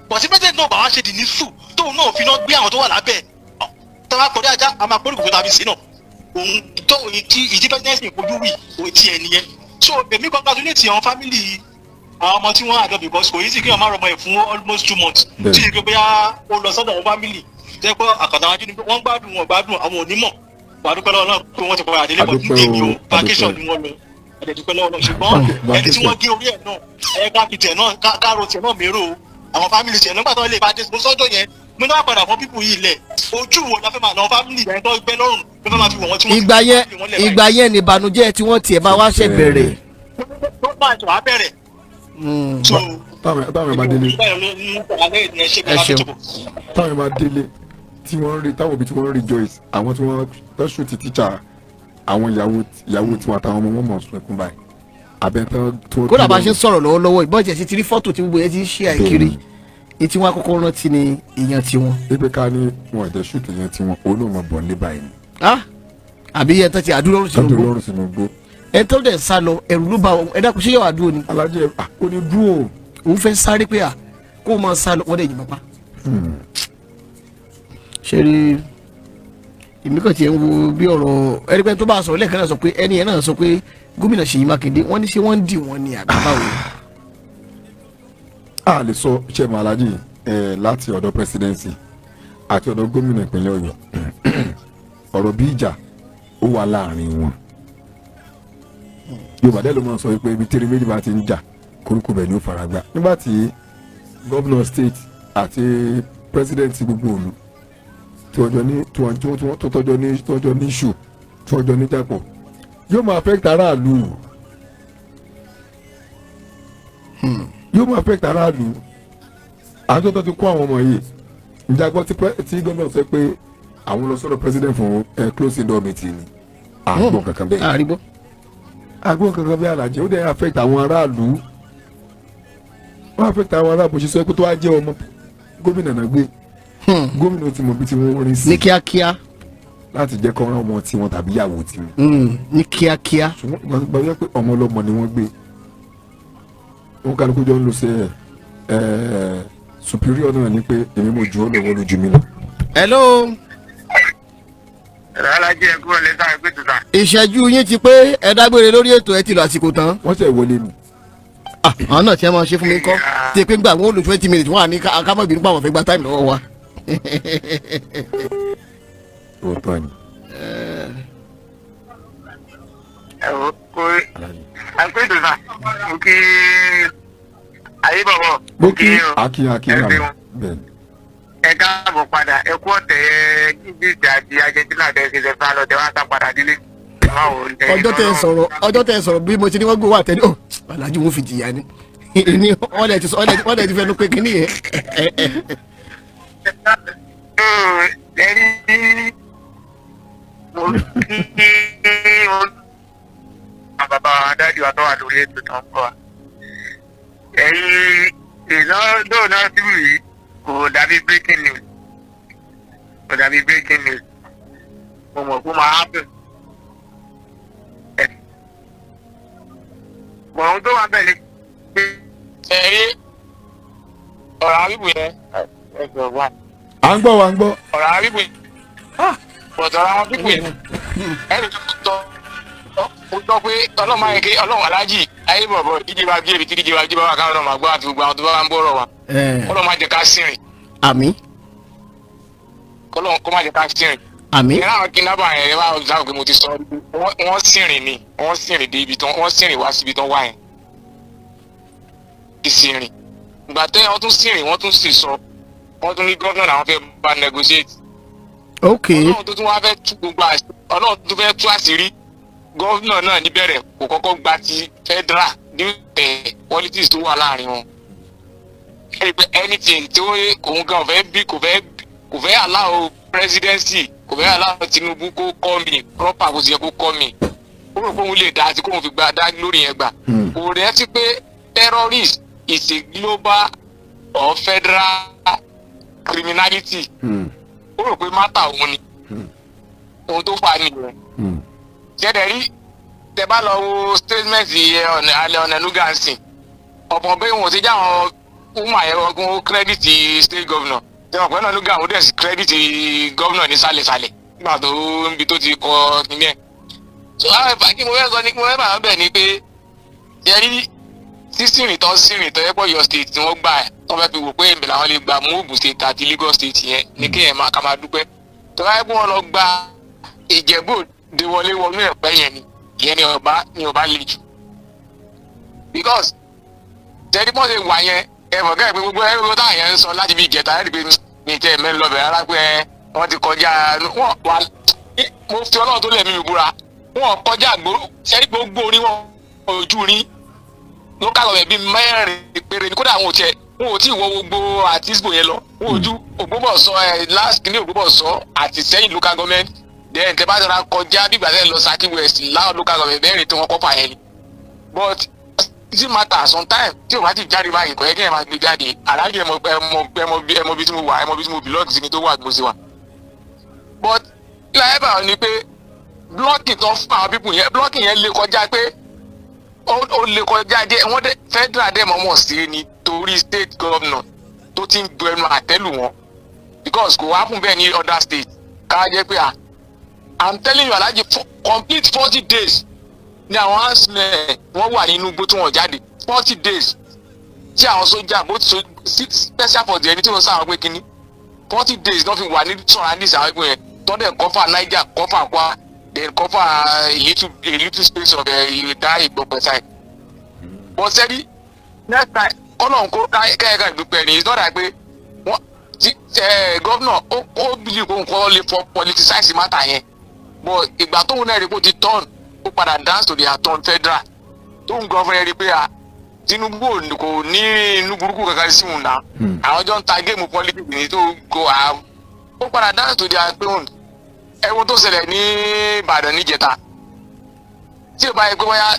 C: but tí president náà bá wá ṣe dì ní sùn, tóun náà fi náà gbé àwọn tó wà lábẹ́ tó bá kọjá ajá, a máa kórìkò kó tàbí sí náà òun tó ìdí ìdí presidency ìfojú wì òun tiẹ̀ nìyẹn. So èmi congratulate àwọn family àwọn ọmọ tí wọ́n àjọ, because kò easy kí wọ́n má rọmọ ẹ̀ fún almost 2 months. Tí ìgbé bóyá ó lọ sọ́dọ̀ àwọn family jẹ́ pé àkàtà àwọn ajínigbé, wọ́n gbádùn, wọn gbádùn, àwọn onímọ̀ wà. Dúpẹ́ lọ́wọ́ náà pé wọ́n ti padà délé bọ̀.
B: Adúpẹ́
C: ní tèmi
B: o,
C: o, vacation
B: adúpẹ́.
C: ni wọ́n lọ. Ẹ̀dẹ̀dúpẹ́ lọ́wọ́ náà, ṣùgbọ́n ẹni tí wọ́n gé orí ẹ̀ náà, ẹ ká fi tiẹ̀ náà ká ro tiẹ̀ náà mérò o. Àwọn family tiẹ̀ nígbà tó lè bá dé sọ́jọ́ yẹn, mo náà padà fún people yìí lẹ̀. Ojú wo la fẹ́ máa lọ family yẹn tó gbẹ́ lọ́rùn ló fẹ́ máa fi wọ̀ wọ́n tí wọ́n
A: Ìgbà yẹn
C: fi wọ́n lẹ̀ báyìí?
A: Ìgbà yẹn ní ìbànújẹ́ tí wọ́n tiẹ̀ máa wá ṣe bẹ̀rẹ̀.
C: Tó bá ètò á bẹ̀rẹ̀. So
B: Táwọn bá délé
A: Ẹ ṣeun.
B: Táwọn bá délé tí wọ́n ń rí, táwọn òbí tí wọ́n ń rejoice, àwọn tí wọ́n tọ́sù ti tíṣà, àwọn ìyàwó tiwọn àtàwọn ọmọ wọn mọ̀ sún ẹkún báyìí abẹ́ntán tó.
A: Kódà bá a ṣe ń sọ̀rọ̀ lọ́wọ́lọ́wọ́, ìbọn ìjẹ̀sí ti rí fọ́tò tí gbogbo yẹn ti ń ṣe àìkiri etí wọn, àkọ́kọ́ rántí ni èèyàn tiwọn.
B: Ipe ká ní wọn ìdẹ shoot yẹn tí wọn olóòmọ bọ̀ ní báyìí ni.
A: Ah, àbí yẹn tó ti àdúrà lọ́rùn sínú
B: tọ́jú
A: igbó.
B: lọ́rùn sínú igbó.
A: Ẹ tó dẹ̀ sá lọ, ẹ̀rù ló bá ẹ. Dákun, ṣé yóò wá dúró ni?
B: Alájẹ ó ní dúró.
A: Òun fẹ́ sáré pé à kó o máa sá lọ, wọ́n dẹ̀ yìnbọn pa. Ṣé rí, èmi kàn tiẹ̀ ń wo bí ọ̀rọ̀ ẹni pé tó bá a sọ̀rọ̀ lẹ́ẹ̀kan náà sọ pé ẹni yẹn náà sọ pé gómìnà Ṣèyí Mákindé, wọ́n ní ṣé wọ́n ń dì wọ́n ní àbí báwo?
B: A lè sọ ṣe mọ alájì ẹ láti ọ̀dọ̀ presidency àti ọ̀dọ̀ gómìnà ìpínlẹ̀ Ọ̀yọ́, ọ̀rọ̀ bí ìjà ó wà láàrin wọn. Yorùbá dẹ́ ló máa ń sọ pé ibi tí méjì bá ti ń jà, koríko bẹ̀ ni ó fara gbá. Nígbà tí gómìnà state àti president gbogbo òlu tí wọ́n jọ ní tí wọ́n tí wọ́n tó tọ́jọ́ ní tí wọ́n jọ ní issue, tí wọ́n jọ ní jàpọ̀, yóò máa affect aráàlú, yóò máa affect aráàlú. Àjọ tó ti kó àwọn ọmọ yìí, ǹjẹ́ a gbọ́ tí gómìnà sọ pé àwọn lọ sọ̀rọ̀ president fún closing door meeting ni? Àgbọ̀n kankan bẹ́ẹ̀.
A: Àrígbọ́.
B: Àgbọ̀n kankan bẹ́ẹ̀. Àlàjẹ́ ó dẹ̀ affect àwọn aráàlú, wọ́n affect àwọn aráàlú. Bó ṣe sọ pé tó wá jẹ́ ọmọ gómìnà náà gbé, gómìnà ti mọ̀ bí tí wọ́n rin sí
A: Ní kíákíá.
B: láti jẹ́ kọ́ ọ́n ọmọ tiwọn tàbí ìyàwó tiwọn.
A: Ní kíákíá.
B: Ṣùgbọ́n gbàgbé pé ọmọ ọlọ́mọ ni wọ́n gbé, wọn kálukú jọ ń lo ṣe ẹ superior náà ni pé èmi mo jù ọ́ lọ́wọ́ lójú mi lọ.
A: Hello.
D: Alájẹ, ẹkú ọlẹ sáà pé tuta.
A: Ìṣẹ́jú yín ti pé, ẹ dágbére lórí ètò, ẹ ti lọ àsìkò tán.
B: Wọ́n ṣe ìwọlé mi.
A: Ah, àwọn náà tí ẹ máa ṣe fún mi kọ́ tí pé gbà wọ́n lò 20 minutes, wọ́n á ní ká má bínú pé àwọn fẹ́ gba time lọ́wọ́ wa.
B: Òótọ́ ni.
D: Ẹ wo kó àpé tuta, mo kí ayé bọ̀bọ̀.
B: Mo kí
D: o.
B: akin akin
D: Ẹ
B: rà
D: ṣeun.
B: Bẹ́ẹ̀ ni.
D: Ẹ káàbọ̀ padà, ẹ kú ọ̀tẹ̀ Egypt àti Argentina tẹ̀ ṣe fẹ́ lọ tẹ wá sá padà délé.
A: Ọjọ́ tẹ sọ̀rọ̀ bí mo ti ní wọ́n gbé wà tẹ́lẹ̀ ó, alájú wọn fi jìyà ni ní wọ́n dẹ̀ ti sọ, wọ́n dẹ̀ ti fẹnu pé kínní yẹn.
D: Ẹni mo kí àwọn bàbá wa, daddy wa tó wà lórí ètò tó ń kọ́ wa. Ẹ̀yin ìlọ́dọ̀ náà síbù yìí kò dàbí breaking news, kò dàbí breaking news. Mo mọ̀ kó máa happen. Bọ̀ ohun tó wà bẹ́ẹ̀ ni pé
E: Ẹ̀rí ọ̀rọ̀ àríwò yẹn.
D: Ẹgbẹ̀ wà.
B: À ń gbọ́ wa, ń gbọ́.
E: Ọ̀rọ̀ àríwò yẹn, bọ̀dọ̀ àwọn pípò yẹn, ẹ̀rí tó tọ́. Ó tọ́ pé Ọlọ́run máa ń ké Ọlọ́run aláàjì ayé bọ̀bọ̀ díje bá bí ebi tí díje bá bí bá wà káwọn náà máa gbọ́ àti gbogbo àwọn tó bá ń bọ̀rọ̀ wa. Ọlọ́run má jẹ́ ká sìnrìn.
A: Àmín.
E: Ọlọ́run kó má jẹ́ ká sìnrìn.
A: Àmín.
E: Ìyẹn àwọn kidnapper yẹn wá ọ̀gá pé mo ti sọ, wọ́n sìnrìn ni, wọ́n sìnrìn dé ibi tán, wọ́n sìnrìn wá síbi tán wá yẹn. Ti sìnrìn. Ìgbà tẹ́ wọ́n tún sìnrìn, wọ́n tún sì sọ, wọ́n tún ní gómìnà làwọn fẹ́ bá negotiate. Ọlọ́run tó tún wá fẹ́ tú gbogbo àṣírí, Ọlọ́run tó fẹ́ tú àṣírí gómìnà náà níbẹ̀rẹ̀ kò kọ́kọ́ gba ti federal ní politics tó wà láàrin wọn. Ẹ rí i pé anything tí òun gan fẹ́ bí kò fẹ́ allow presidency, kò fẹ́ allow Tinubu kó kọ́ mi proper bó ti yẹ kó kọ́ mi. Ó rò pé òun lè dá àti kóun fi gba dá lórí yẹn gbà. Kò rẹ́ sí pé terrorist is a global or federal criminality. Ó rò pé matter òun ni. Ohun tó fà á nìyẹn. Ṣẹ̀dẹ̀ rí, tẹ bá lọ wo statement ọ̀nà alẹ́ ọ̀nà nugansin, ọ̀pọ̀ bẹ́ẹ̀ wọn ò ti já àwọn woman yẹn ọgbọ́n credit state governor tẹ ọ̀pẹ́ náà nugan ó dẹ̀ sí credit governor ní sàlẹ̀sàlẹ̀ nígbà tó níbi tó ti kọ kíní ẹ̀. So however, kí mo fẹ́ sọ ni, kí mo fẹ́ bàá bẹ̀ ni pé ṣe rí sísìrìn tó ń sìrìn tó yẹ pé Ọ̀yọ́ State tí wọ́n gbà ẹ̀ tó fẹ́ fi wò pé ìbẹ̀ làwọn lè gbà mú Ògùn State àti Lagos State yẹn ní kéèyàn máa ká máa dúpẹ́ tó bá yẹ kó wọn lọ gba Ìjẹ̀bú Òde wọlé wọnú ẹ̀pẹ́ yẹn ni, ìyẹn ni ọba le jù, because tẹ́lí pọ́n ṣe wà yẹn, ẹ mọ̀ kẹ́ ẹ̀ pé gbogbo ẹ̀rọ táwọn yẹn ń sọ láti fi ìjẹta, ẹ̀ rí pé mi tẹ́ ẹ̀ mẹ́rin lọ́bẹ̀ rárá pé wọ́n ti kọjá wọ́n wà. Mo fi Ọlọ́run tó lẹ̀mí mi búra, wọ́n kọjá àgbò sẹ́rí gbogbo orí wọn ojú rí local government bíi mẹ́rin péré ni. Kódà àwọn ò tiẹ̀, wọn ò tí ì wọ gbogbo àtisbo yẹn lọ. Wọn ò ju Ògbómọ̀ṣọ́ ẹ last ní Ògbómọ̀ṣọ́ àti Sẹ́yìn local government, then tẹ bá tọ́ra kọjá bí gbàtẹ́ lọ Saki West láwọn local government mẹ́rin tí wọ́n kọ́ fà yẹn ni. But it matter sometimes tí o bá ti jáde báyìí, kò yẹ kí ẹ máa gbé jáde. Aláàjì, ẹ mọ ẹ mọ ẹ mọ bí ẹ mọ bí tí mo wà, ẹ mọ bí tí mo belong sí ni tó wà mo sì wà. But ilé ayé báwọn ni pé blocking tó fún àwọn people yẹn, blocking yẹn lè kọjá pé ó lè kọjá díẹ̀. Wọ́n dé federal dẹ̀ mọ̀mọ́ sí ni torí state governor tó ti ń bu ẹnu àtẹ́lù wọn, because kò wá fún bẹ́ẹ̀ ní other state ká jẹ́ pé ah, I'm telling you, Alhaji, complete 40 days ni àwọn herdsmen wọ́n wà nínú igbó tí wọ́n jáde. 40 days tí àwọn sójà bó ti so special force ẹni tí wọ́n sáwọn pé kínní, 40 days náà fi wà ní surroundings àwọn ẹgbẹ́ yẹn tọ́dẹ̀ cover Niger, cover Kwa, then cover a little space of ìdá ìgbọ̀pẹ̀ side. But sẹ́rí, next time kọ́nà kó kẹ́ẹ̀ka ìdúpẹ́ ni. It's not like pé wọ́n ti governor ó believe kó nǹkan lè fọ politicize matter yẹn, but ìgbà tóun náà rí pé ó ti turn, ó padà dance to their turn federal tóun gan fúnra rí pé a Tinubu kò ní inú burúkú kankan sí òun náà, àwọn jọ ń ta game politics ní tó go à ó padà dance to their tone. Ẹ̀wọ̀n tó ṣẹlẹ̀ ní Ìbàdàn níjẹta, tí o bá yẹ pé wáyà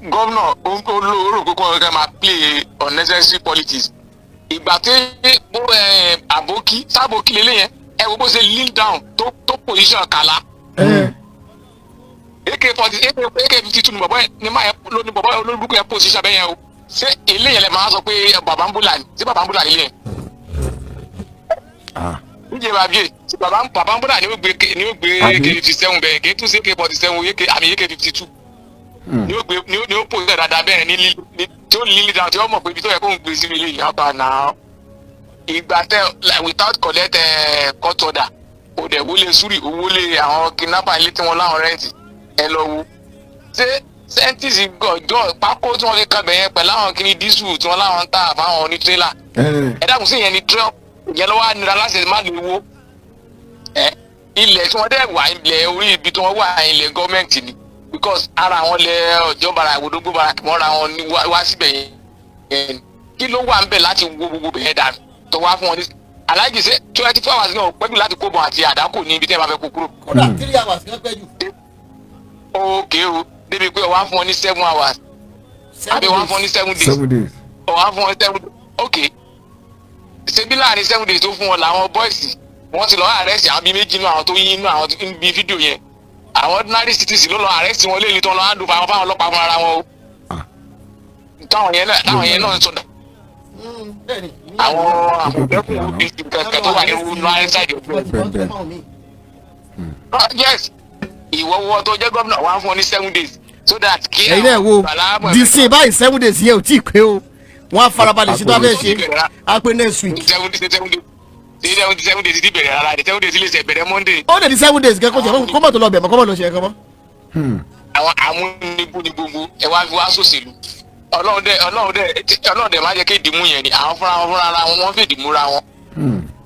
E: gómìnà ó lò ó rò pé kó wọn máa play unnecessary politics. Ìgbà tí àbókí sábòkí lélẹ̀ yẹn, ẹ wo bó ṣe lean down tó position kàlá AK 40, AK 52 ni bọ̀bọ̀ yẹn ní máa yẹn ló ní bọ̀bọ̀ olórúkọ yẹn position bẹ́ẹ̀ yẹn o. Ṣé eléyẹn lè máa sọ pé bàbá ń búlà ni? Ṣé bàbá ń búlà nílé yẹn? Níjẹ́ bàbá yìí, ṣé bàbá ń búlà ni ó gbé ni ó gbé AK 57 bẹ́ẹ̀ kí tún sí AK 47, AK àmì AK 52 ni ó gbé ni ó position dáadáa bẹ́ẹ̀ ní tí ó lean down, tí ó mọ̀ pé ibi tó yẹ kó ń gbé sí ilé yìí apá náà. Ìgbà tẹ like without collect court order, kò dẹ̀ wọlé sùúrì, wọlé àwọn kidnapper ilé tí wọ́n láwọn rent. Ẹ lọ wo ṣé sẹ́ńtìsì gọ̀jọ́ pákó tí wọ́n fi kan bẹ̀yẹn pẹ̀lú àwọn kiri diesel tí wọ́n láwọn ń tà fáwọn onítírélà. Ẹ dákun, sí ìyẹn ni truck ìyẹn lọ́wọ́ á nira láti má lè wo ẹ ilẹ̀ tí wọ́n dẹ̀ wà, ilẹ̀ orí ibi tí wọ́n wà, ilẹ̀ gọ́ọ̀mẹ̀ntì ni, because ara àwọn ilẹ̀ ọjọ́ bara ìwòdógbò bara wọ́n ra wọn ní wá síbẹ̀ yẹn. Kí ló wà ń bẹ̀ láti wo gbogbo bẹ̀yẹn dànù tó wá fún wọn ní aláàjì? Ṣe 24 hours náà pẹ́jù láti kó bọ̀ àti àdákò ní ibi tí ẹ bá fẹ́ kó kúrò?
A: Kódà 3 hours kan pẹ́ jù.
E: Ok o, débi pé wàá fún wọn ní 7 hours àbí wàá fún wọn ní 7 days?
B: 7 days.
E: Wàá fún wọn seven, ok. Ṣebí láàrin 7 days tó fún wọn làwọn boys wọ́n ti lọ arrest àwọn bíi méjì nínú àwọn tó yí inú àwọn tó ń bí fídíò yẹn. Àwọn ordinary citizens ló lọ arrest wọn léyìí tó ń lọ hand over àwọn fáwọn ọlọ́pàá fúnra ara wọn o. Táwọn yẹn náà ń sọ
A: Bẹ́ẹ̀ni.
E: àwọn Àmọ̀tẹ́kùn OPC kankan tó wà ní wúlò side ọ̀gbìn. Yes, ìwọ wọ tó jẹ́ gómìnà, wàá fún ọ ní 7 days. So that kí
A: Ẹ̀yin náà wo
E: Bàlá
A: di sin báyìí, 7 days yẹn ò tí ì pé o. Wọ́n á farabalẹ̀ sí tó a fẹ́ ṣe, á pé next week.
E: 7 days ti bẹ̀rẹ̀ rárá ni. 7 days lè ṣe bẹ̀rẹ̀ Monday.
A: Ó lè di 7 days kẹ́kọ̀ọ́ jẹ́ kó mọ̀ tó lọ bẹ̀ mọ́, kó mọ̀ lọ ṣe ẹ̀kọ́ mọ́.
E: Àwọn amúnibú ni gbogbo ẹ wá fi wá sòṣèlú. Ọlọ́run dẹ̀ má jẹ́ kí ìdìmú yẹn ni àwọn fúnra ara wọn, wọ́n fìdí múra wọn.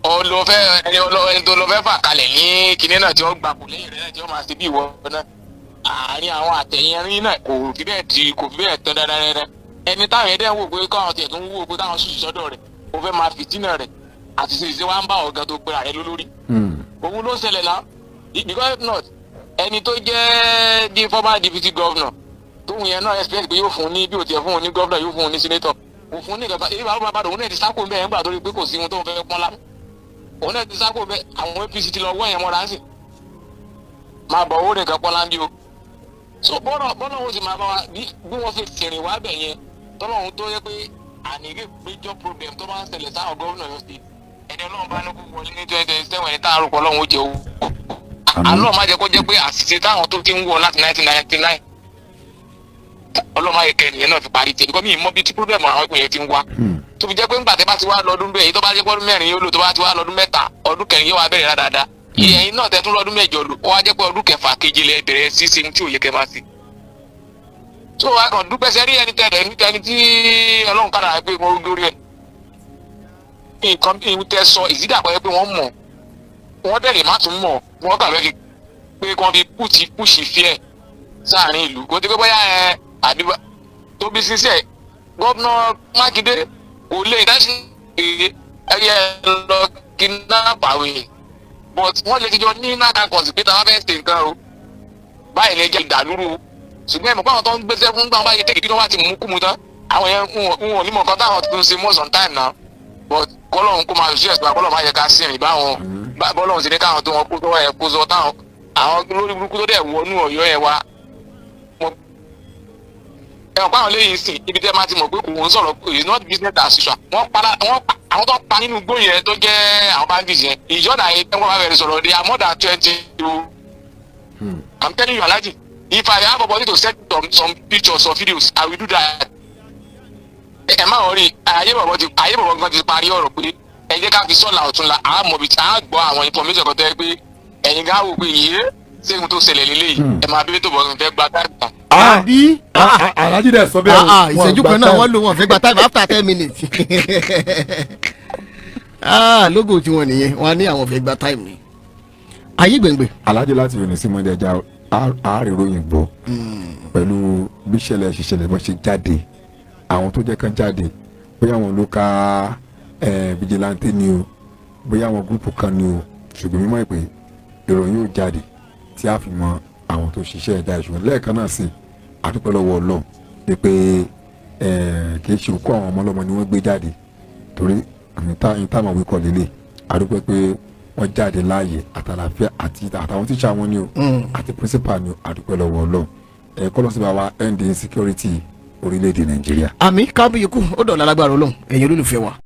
E: Ọlọ́fẹ́ ẹni ọlọ́ ẹni tó lọ fẹ́ fà kalẹ̀ ní kinní náà tí wọ́n gbà kó lẹ́yìn rẹ̀ náà tí wọ́n máa ṣe bí ìwọ náà, àárín àwọn àtẹ̀yìnrín náà kò fi bẹ́ẹ̀ tán dáadáa rẹ̀. Ẹni táwọn ẹ̀dẹ́ ń wò pé káwọn tiẹ̀ tún wò pé táwọn ṣùṣù sọ́dọ̀ rẹ̀, ó fẹ́ máa fìtínà rẹ̀ àti ṣe ìṣe wa ń bá ọ̀gá tó pera rẹ̀ lólórí. Òun ló ṣẹlẹ̀ náà, because if not, ẹni tó jẹ́ bí former deputy governor tóun yẹn náà expect pé yóò fún ní, bí o tiẹ̀ fún un ní governor, yóò fún un ní senator, kò fún ní ìgbà. Ìbá bàbá òun náà ti sáko bẹ́ẹ̀ ńgbà tó rí pé kò sí ohun tó ń fẹ́ pọ́n lá. Òun náà ti sáko bẹ́ẹ̀. Àwọn APC ti lọ wọ́ yẹn mọ́ra ń sìn máa bọ̀ owó nìkan pọ́n lá ń bí o. So bọ́nà ó sì máa bá wa bí wọ́n fi tìrìn wá bẹ̀ yẹn tọ́lọ́run tó yẹ pé àníyé major problem tó máa ń ṣẹlẹ̀ sáwọn gómìnà yóò ṣe, ẹni Ọlọ́run bá ní kó wọlé ní 2027, ẹni táàrùn kọ́ Ọlọ́run ó jẹ owó. Àlọ́ má jẹ́ kó jẹ́ pé àṣìṣe táwọn tó ti ń wọ láti 1999, Ọlọ́run má yẹ kẹ́ ẹnìyẹn náà fi parí tiẹ̀, because mi ì mọ bí tí problem àwọn ìpín yẹn ti ń wá, tó fi jẹ́ pé ńgbà tẹ́ bá ti wá lọ́dún bẹ́ẹ̀, èyí tó bá jẹ́ pé ọdún 4 yóò lò, tó bá ti wá lọ́dún 3, ọdún kẹrin yóò wá bẹ̀rẹ̀ dáadáa. Ìyẹn náà tẹ́ tún lọ́dún 8 lò, ó wá jẹ́ pé ọdún kẹfà, keje lẹ bẹ̀rẹ̀ sí ṣe tí ò yẹ kẹ́ máa ṣe. So a kàn dúpẹ́ sẹ́rí ẹni tẹ̀lé ẹni tí Ọlọ́run kára pé mo lórí ẹ̀ nǹkan bí tẹ́ sọ ìsídà pé wọ́n mọ̀, wọ́n dẹ̀ lè má tún mọ̀, wọ́n kà fẹ́ fi pé kí wọ́n fi push fear sáàrin ìlú, kò tí pé bóyá ẹ àbí tó bí sísẹ gómìnà Mákindé kò lè dáṣí ẹyẹ lọ kidnap àwọn èèyàn, but wọ́n lè ti jọ ní náà kàn sí pé táwọn fẹ́ẹ́ ṣe nǹkan o báyìí lè jẹ́ ìdàlúrú o. Ṣùgbọ́n ẹ̀ mọ̀ pé àwọn tó ń gbéṣẹ́ fún gbàgbọ́ báyìí tẹ́kì kí wọ́n bá ti mú kú mu tán, àwọn yẹn ń wọ̀n nímọ̀ nǹkan táwọn tó ń ṣe most on time now. But kọ́lọ́hún kó máa ṣe ẹ̀sìn, kọ́lọ́hún máa yẹ ká sí rìn báwọn bọ́lọ́hún sì ní káwọn tó wọn kó tó ẹ̀ kó sọ táwọn àwọn lórí burúkú tó dẹ̀ wọnú Ọ̀yọ́ yẹn wá. Ẹ mọ̀ pé àwọn léyìí sìn ibi tẹ́ máa ti mọ̀ pé kò ń sọ̀rọ̀, it's not business as usual. Wọ́n pa àwọn tó pa nínú igbó yẹn tó jẹ́ àwọn bandits yẹn, ìjọba yẹn wọ́n bá bẹ̀rẹ̀ sọ̀rọ̀, they are more than 20 o. I'm telling you, Alhaji, if I have opportunity to send some pictures or videos, I will do that. Ẹ má wọrí, ayé bọ̀bọ̀ gan ti parí ọ̀rọ̀ pé ẹ jẹ́ ká fi sọ́ọ̀là ọ̀tún la àá mọ̀ bí àá gbọ́ àwọn information kan tẹ́ pé ẹ̀yin gan wò pé yìí ṣégun tó ṣẹlẹ̀ lélẹ́yìí. Ẹ máa bí tó bọ̀ fẹ́ gba time kan.
A: Àbí.
B: Alhaji dẹ̀ sọ bẹ́ẹ̀ o.
A: Ìṣẹ́jú kan náà wọ́n lò, wọ́n fẹ́ gba time after 10 minutes. Ah, logo tí wọ́n nìyẹn, wọ́n á ní àwọn fẹ́ gba time ni. Ayé gbẹ̀ngbẹ̀.
B: Alhaji, láti rìn sí mọ́ndé ẹja àárẹ̀ ròyìn gbọ́ pẹ̀lú bí ṣẹlẹ̀ ṣe ṣẹlẹ̀, bó ṣe jáde, àwọn tó jẹ́ kán jáde, bóyá àwọn local vigilante ni o, bóyá àwọn group kan ni o. Ṣùgbọ́n mímọ́ ìpè ìròyìn yóò jáde tí a fi mọ àwọn tó ṣiṣẹ́ ẹ̀dá. Ìṣùgbọ́n lẹ́ẹ̀kan náà sí, àdúpẹ́ lọ́wọ́ Ọlọ́run pé kì í ṣe òkú àwọn ọmọ ọlọ́mọ ni wọ́n gbé jáde, torí ìta àwọn wíkọ̀ lélẹ̀. Àdúpẹ́ pé wọ́n jáde láàyè àtàlàfíà, àti àtàwọn tíṣà wọn ni o, àti principal ni o. Àdúpẹ́ lọ́wọ́ Ọlọ́run. Ẹ̀ kọ́ lọ́sibà wa end insecurity orílẹ̀-èdè Nàìjíríà.
A: Àmì kábíyèkú, ó dọ̀la lágbára Ọlọ́run, ẹ̀yin olólùfẹ́ wa.